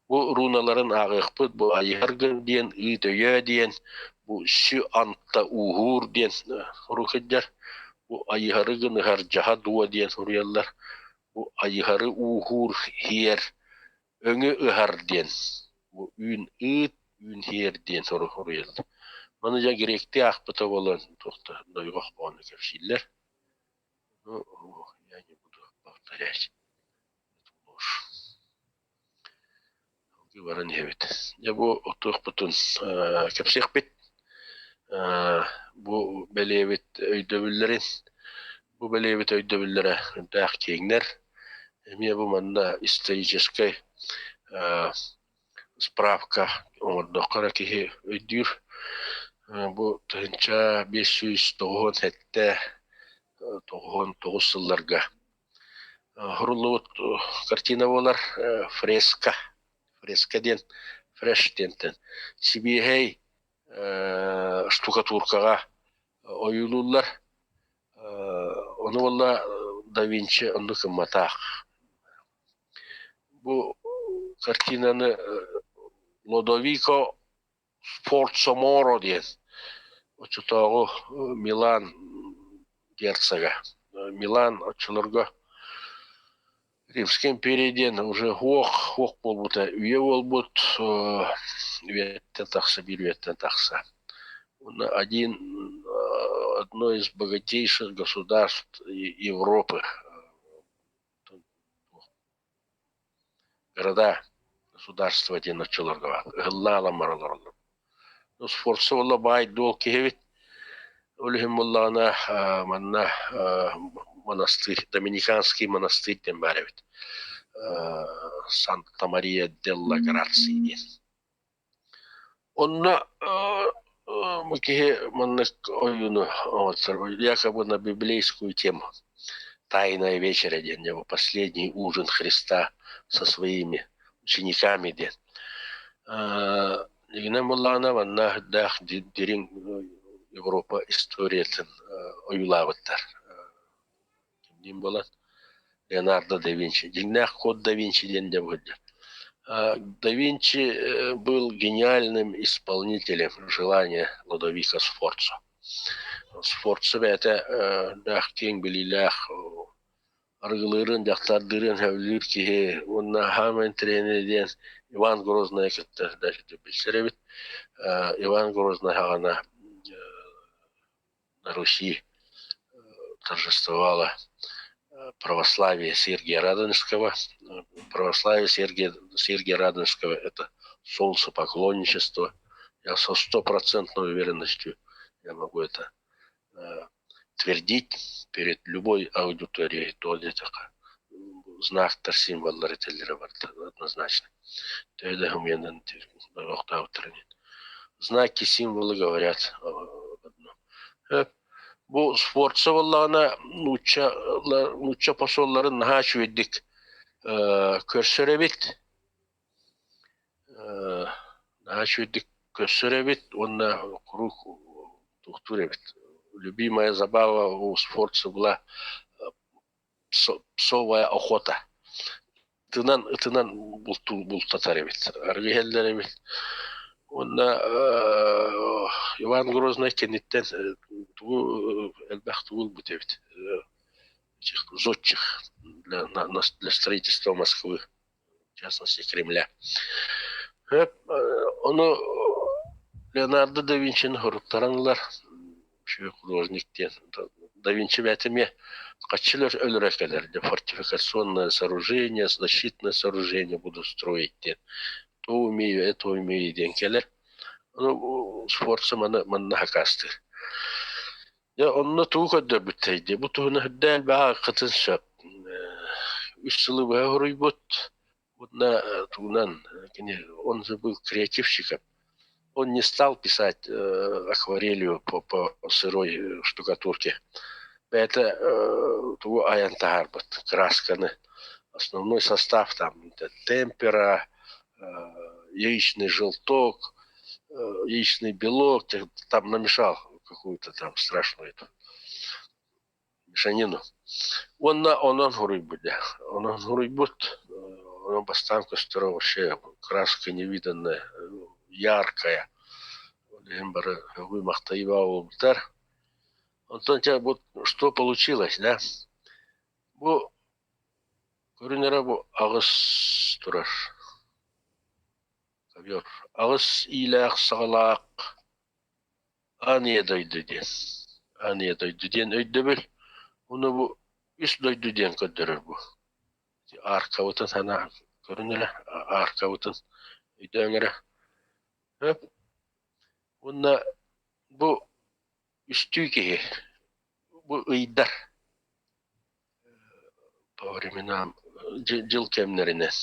A: Бу руналарын ааҕыахпыт, бу Айыһаргын диэн, Ыыт Өйөө диэн, бу Сү Анта Ууһуур диэн сурук сылдьар. Бу Айыһары гыныһар Дьаһа Дуо диэн суруйаллар. Бу Айыһары ууһуур Һиэр Өҥү ыһар диэн бу үүн ыыт, үүн һиэр диэн суруйаллар. Маны дьэ гректии аахпыта буолан туох да дойҕох буолан кэпсииллэр. Ну, я не буду повторять эту ложь. Салгыы баран иһэбит. Дьэ бу туохпутун кэпсиэхпит. Бу бэлиэбит өйдөбүллэрин бу бэлиэбит өйдөбүллэрэ үрдээх киэҥнэр. Эмиэ бу манна историческай справка оҥордоххо эрэ киһи өйдүүр. Бу 1597, 99 сылларга Уһуруллубут картина буолар фреска. Фреска диэн фреш диэнтэн сибиэһэй штукатуркаҕа ойуулууллар. Ону буолла да Винчи оннук гымматах. Бу картинаны Лодовико Сфорцоморо диэн оччотооҕу Милан герцога. Милан оччолорго Римская империя диэн уже уох уох буолбута үйэ буолбут үйэттэн тахса биир үйэттэн тахса. Уонна один одно из богатейших государств Европы Города, государство диэн оччолорго баар. Ыһыллаалан бара олороллор. Сфорца буолла баай-дуол киһи эбит. Ол иһин буоллаҕына манна монастырь, Доминиканский монастырь диэн баар эбит. Санта-Мария делла Грации диэн. Онно киһи маннык ойууну оҥостор якобы на библейскую тему «Тайная вечеря» диэн его последний ужин Христа со своими учениками диэн. Дьиҥинэн буоллаҕына манна даах дириҥ Европа историятын ойуулаабыттар. Кимниин буолан Леонардо да Винчи. Дьиҥнээх код да Винчи диэн дьэ быһыйда. Да Винчи был гениальным исполнителем желания Лодовико Сфорцо. Сфорцо бэйэтэ даах киэҥ билиилээх арыгылыырын, дьахтардыырын сөбүлүүр киһи уонна хааман интэриэһинэй диэн Иван Грознайы кытта билсэр эбит. Иван Грознай хаҕана на Руси торжествовало православие Сергия Радонежского. Православие Сергия, Сергия Радонежского – это солнцепоклонничество. Я со стопроцентной уверенностью я могу это твердить перед любой аудиторией, то знактар, символлар этэллэрэ барыта однозначно. Төһө да Знаки, символы говорят одно. Бу спортса буоллаҕына нуучча нуучча посолларын наһаа үчүгэйдик көрсөр эбит. Наһаа үчүгэйдик көрсөр эбит уонна куруук туохтуур эбит. Любимая забава у спортса была псовая охота. Ытынан ытынан бултатар эбит, арыгы иһэллэр эбит. Уонна Иван Грознай кэнниттэн тугу элбэх тугу ылбыт эбит зодчих для, для строительства Москвы. частности Кремля. Хөп, ону Леонардо да Винчини хоруттаран ылар, художник диэн. Да Винчи бэйэтэ эмиэ хаччылар өлөрө кэлэр, фортификационное сооружение, защитное сооружение буду строить диэн. То умею, это умею диэн кэлэр. Ону Сфорца маны манна хакаастыыр. Дьэ, онно тугу көрдөрбүттэй дии? Бу туһунан үрдэ элбэх ааххытын сөп. Үс сылы быһа суруйбут. Уонна тугунан кини он же был креативщиком. Он не стал писать акварелью по сырой штукатурке. Бэйэтэ тугу айан таһаарбыт красканы. Основной состав там темпера, яичный желток, яичный белок, там намешал какую-то там страшную эту мешанину. Уонна онон суруйбут дьэ. Онон суруйбут, онон бастаан көстөрө вообще краска невиданная, яркая. Ол иһин бары сөҕүү-махтайыы буолбуттар. Онтон чэ вот что получилось, да? Бу көрүнэрэ бу аҕыс турар. Ковер. Аҕыс иилээх-саҕалаах Аан ийэ дойду диэн. Аан ийэ дойду диэн өйдөбүл. Ону бу үс дойду диэн көрдөрөр бу. Ааркабытын санаа көрүн эрэ, ааркабытын өйдөөҥ эрэ. Уонна бу үстүү киһи, бу ыйдар по временам дьыл кэмнэринэн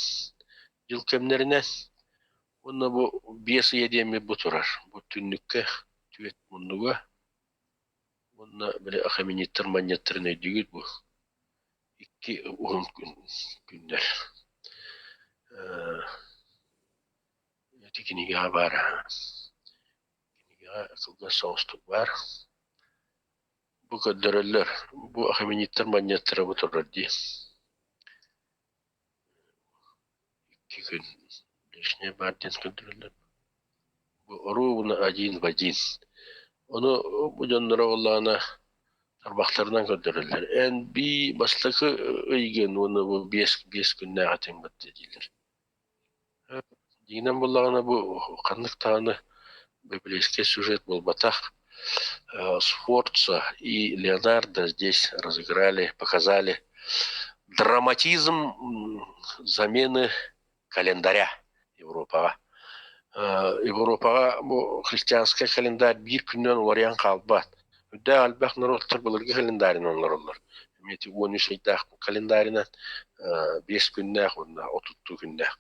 A: дьыл кэмнэринэн уонна бу биэс ыйа диэммит бу турар. Бу түннүккэ түөрт муннуга уонна били ахаменидтар манньыаттарын өйдүүгүт бу икки уһун күннэр. Ити кинигэҕэ баар кинигэҕэ кылгас соҕустук баар. Бу көрдөрөллөр, бу ахаменидтар манньыаттара бу турар дии. Икки күн лишнее баар диэн көрдөрөллөр. Бу оруобуна один в один. Ону бу дьонноро буоллаҕына тарбахтарынан көрдөрөллөр. Эн бии бастакы ыйгын уонна бу биэс биэс күннээх этиҥ бытта дииллэр. Дьиҥинэн буоллаҕына бу ханнык даҕаны библейскэй сюжет буолбатах. Сфорца и Леонардо здесь разыграли, показали драматизм замены календаря Европаҕа. Европаҕа бу христианскай календарь биир күнүнэн уларыйан хаалбат. Үрдээх элбэх норуоттар былыргы календарынан олороллор. Эмиэ 13 ыйдаах календарынан биэс күннээх уонна отуттуу күннээх.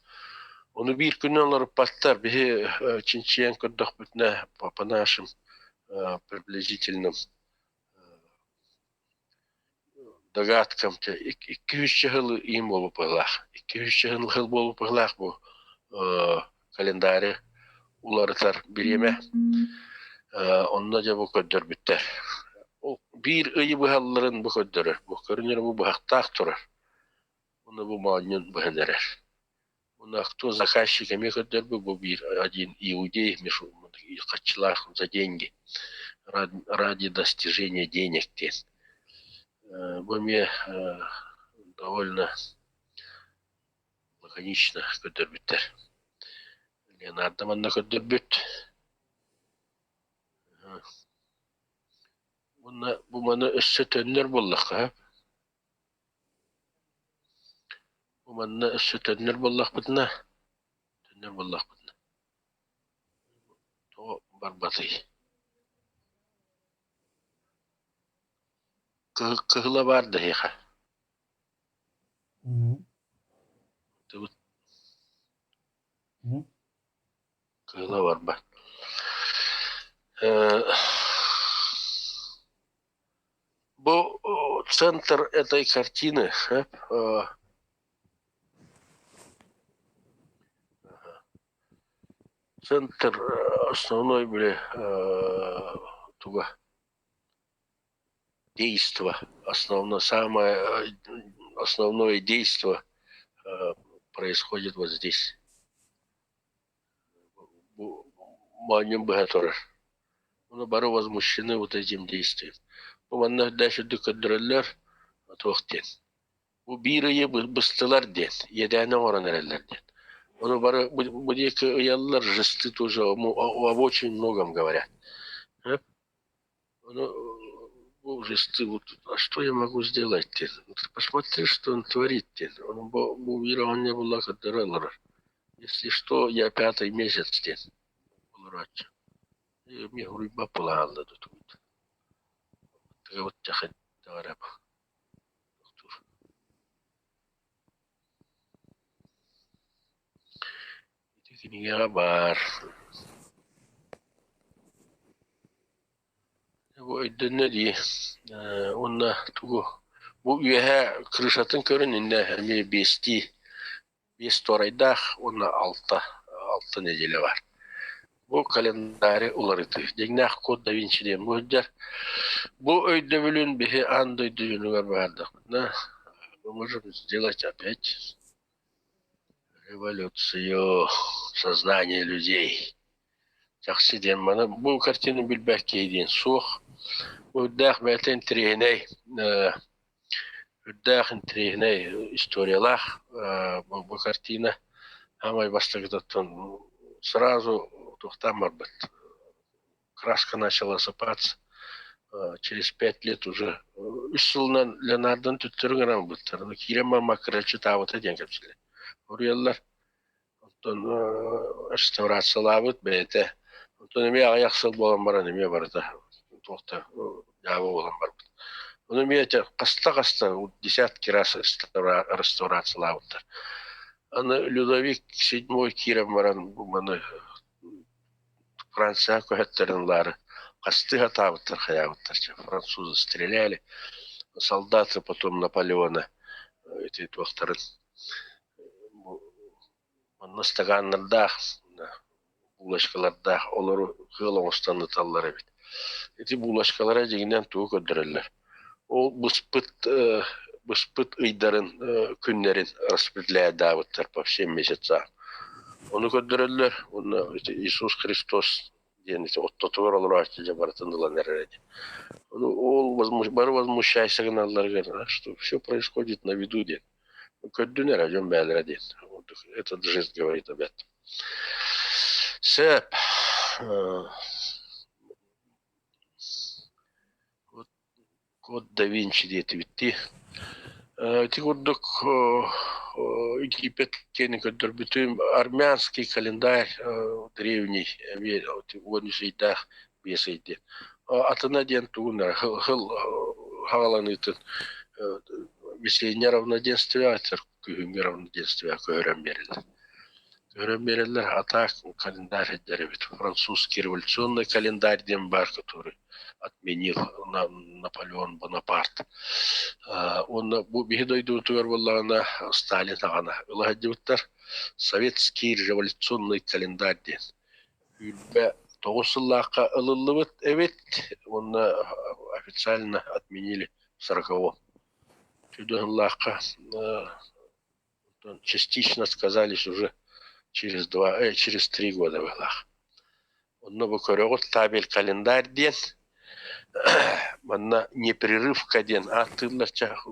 A: Ону биир күнүнэн олоруппаттар. Биһи чинчийэн көрдөхпүтүнэ по нашим приблизительным догадкам икки-үс сыл иин буолбуппалаах. Икки-үс сыл буолбуппалаах бу календары уларытар бириэмэ. Онно дьэ бу көрдөрбүттэр. Ол биир ыйы быһалларын бу көрдөрөр. Бу көрүнэр бу быһахтаах турар. Уонна бу моонньун быһан эрэр. Уонна кто заказчик эмиэ көрдөрбүт бу биир один иудей хаччылаах за деньги ради достижения денег диэн. Бу эмиэ довольно лаконично көрдөрбүттэр. Леонардо манна көрдөрбүт. Уонна бу маны өссө төннөр буоллахха Бу манна өссө төннөр буоллахпытына, төннөр буоллахпытына, тоҕо барбатый? Кыһыла баар да эһиэхэ? Тыбыт кыһыла барбат. Бу центр этой картины центр основной били туга действо основное самое основное действо происходит вот здесь бу моонньун быһа турар. Ону бары возмущены вот этим действием. Бу манна дальше көрдөрөллөр туох диэн. Бу биир ыйы быстылар диэн, иэдээнэ оҥорон эрэллэр диэн. Ону бары бу диэки ыйаллар, жесты тоже об очень многом говорят. Ону бу жесты вот, а что я могу сделать диэн. Посмотри, что он творит диэн. Ону бу бу биир оҕонньор буолла көрдөрө олорор. Если что, я пятый месяц диэн олорооччу. Эмиэ уруйбат буолаалла тутугут. Тыгабыт дьахайдаҕара Ити кинигэҕэ баар. Бу өйдөннө дии. Уонна тугу бу үөһэ крышатын көрүн иннэ эмиэ биэстии биэс туорайдаах уонна алта алта нэдиэлэ баар. Бу календари уларытыы. Дьиҥнээх код да Винчи диэн бу сылдьар. Бу өйдөбүлүн биһи аан дойду дьонугар баардахпытына мы можем сделать опять революцию сознания людей. Чахчы диэн маны бу картина билбэт киһи диэн суох. Үрдээх бэйэтэ интэриэһинэй үрдээх интэриэһинэй историялаах бу картина саамай бастакытыттан сразу туохтаан барбыт краска начала осыпаться через 5 лет уже үс сылынан Леонардоны төттөрү гынан ылбыттар. Киирэн маккыраччы таабыта диэн кэпсииллэр. Уруйаллар. Оттон реставрациялаабыт бэйэтэ. Оттон эмиэ аҕыйах сыл буолан баран эмиэ барыта туохта дьаабы буолан барбыт. Ону эмиэ хаста-хаста десятки раз реставрациялаабыттар. Аны Людовик седьмой киирэн баран бу маны Франция көһөттөрүн ылаары хастыы сатаабыттар хайаабыттар французы стреляли солдаты потом Наполеона ити туохтарын манна стаканнардаах булочкалардаах олору кыал оҥостон ыталлар эбит. Ити булочкалара дьиҥинэн тугу көрдөрөллөр? Ол быспыт быспыт ыйдарын күннэрин распределяйдаабыттар по всем месяцам. Ону көрдөрөллөр уонна ити Иисус Христос диэн ити оттотугар олорооччу дьэ барытын ылан эрэр эти. Ону ол бары возмущайся гыналларыгар, что все происходит на виду диэн. Көрдүн эрэ дьон бээлэрэ диэн. Этот жест говорит об этом. Сөп. Вот Код да Винчи диэтибит дии. Ити курдук Египет киэнин көрдөрбүтүм. Армянский календарь древний эмиэ 13 ыйдаах биэс ый диэн. Атына диэн тугун эрэ хыл хаҕаланыытын весеннее равноденствие күһүҥҥү равноденствие көһөрөн биэрэллэр. Көһөрөн биэрэллэр, а так календарь эрдэр эбит. Французский революционный календарь диэн баар, который отменил Наполеон Бонапарт. Уонна бу биһи дойдубутугар буоллаҕына Сталин аҕана ыла сылдьыбыттар. Советский революционный календарь диэн. 29 сыллаахха ылыллыбыт эбит уонна официально отменили в 40-м. Чудо-сыллаахха частично сказались уже через 2, через 3 года быһыылаах. Онно бу көрөҕүт табель календарь диэн манна непрерывка диэн ааттыыллар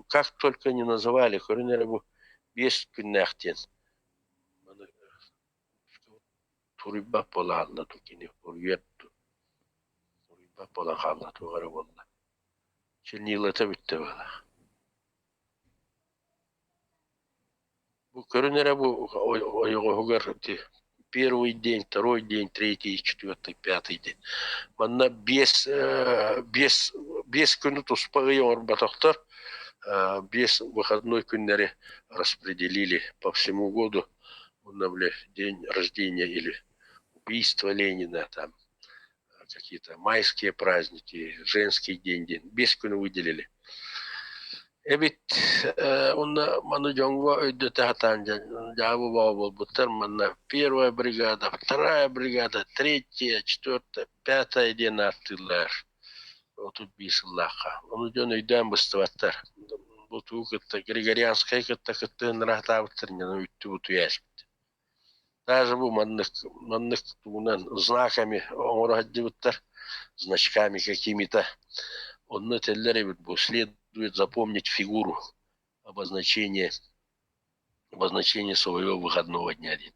A: как только не называли көрүн эрэ бу биэс күннээх диэн маны туруйбат буола хаалла кини уруйар уруйбат буолан хаалла туох эрэ буолла чернилата бүттэ быһыылаах. Бу көрүн эрэ бу ойоҕоһугар первый день, второй день, третий, четвертый, пятый день. Манна биэс биэс биэс күнү туспа ый оҥорботохтор, биэс выходной күннэри распределили по всему году. Уонна били день рождения или убийство Ленина там какие-то майские праздники, женский день диэн биэс күнү выделили. Эбит уонна маны дьоҥҥо өйдөтө сатаан дьаабы бөҕө буолбуттар манна первая бригада, вторая бригада, третья, четвертая, пятая диэн ааттыыллар 31 сыллаахха. Ону дьон өйдөөн быстыбаттар. Бу тугу кытта Григорианскай кытта кыттыһыннара сатаабыттар дьону үттү бутуйа эспит. Даже бу маннык маннык тугунан знаками оҥоро сылдьыбыттар, значками какими-то. Онно этэллэр эбит бу следует запомнить фигуру обозначение. Обозначение своего выходного дня диэн.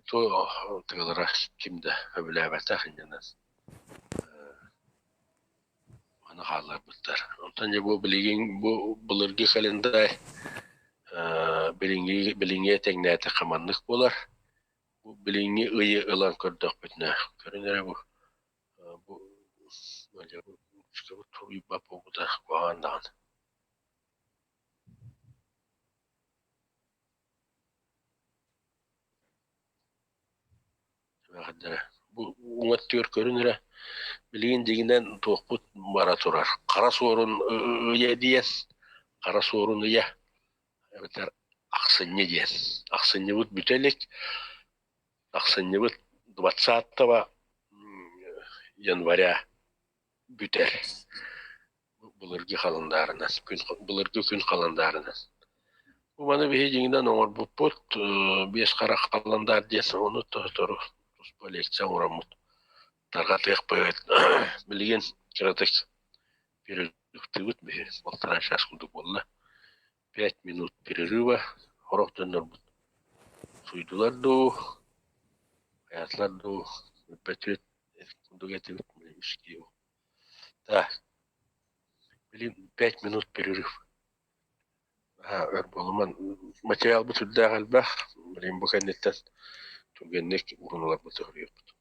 A: То тыалара ким да сөбүлээбэтэх иннинэн маны хаалларбыттар. Онтон дьэ бу билигин бу былыргы календарь билиҥҥи билиҥҥи тэҥнээтэххэ маннык буолар. Бу билиҥҥи ыйы ылан көрдөхпүтүнэ, көрүн эрэ бу бу суруйбат буолбута куһаҕан даҕаны. Бу уҥа өттүгэр көрүн эрэ, билигин дьиҥинэн туохпут бара турар. Хара суорун ыйа диэн, хара суорун ыйа эбэтэр ахсынньы диэн. Ахсынньыбыт бүтэ илик, ахсынньыбыт 20 января бүтэр. Былыргы халандаарынан, күн, былыргы күн халандаарынан. Бу маны биһи дьиҥинэн оҥорбуппут, биэс харах халандаар диэн ону сотору туспа лекция оҥороммут тарҕатыахпыт. Билигин кыратык перерывтыыбыт биһи полтора час курдук буолла. 5 минут перерыва, сорох дьоннорбут суйдулар дуу, хайаатылар дуу, бүппэтибит курдук этибит. Так, билигин 5 минут перерыв. Өр буолуман материалбыт сүрдээх элбэх, билигин бу кэнниттэн түргэнник уһунуларбыт суруйуохпут.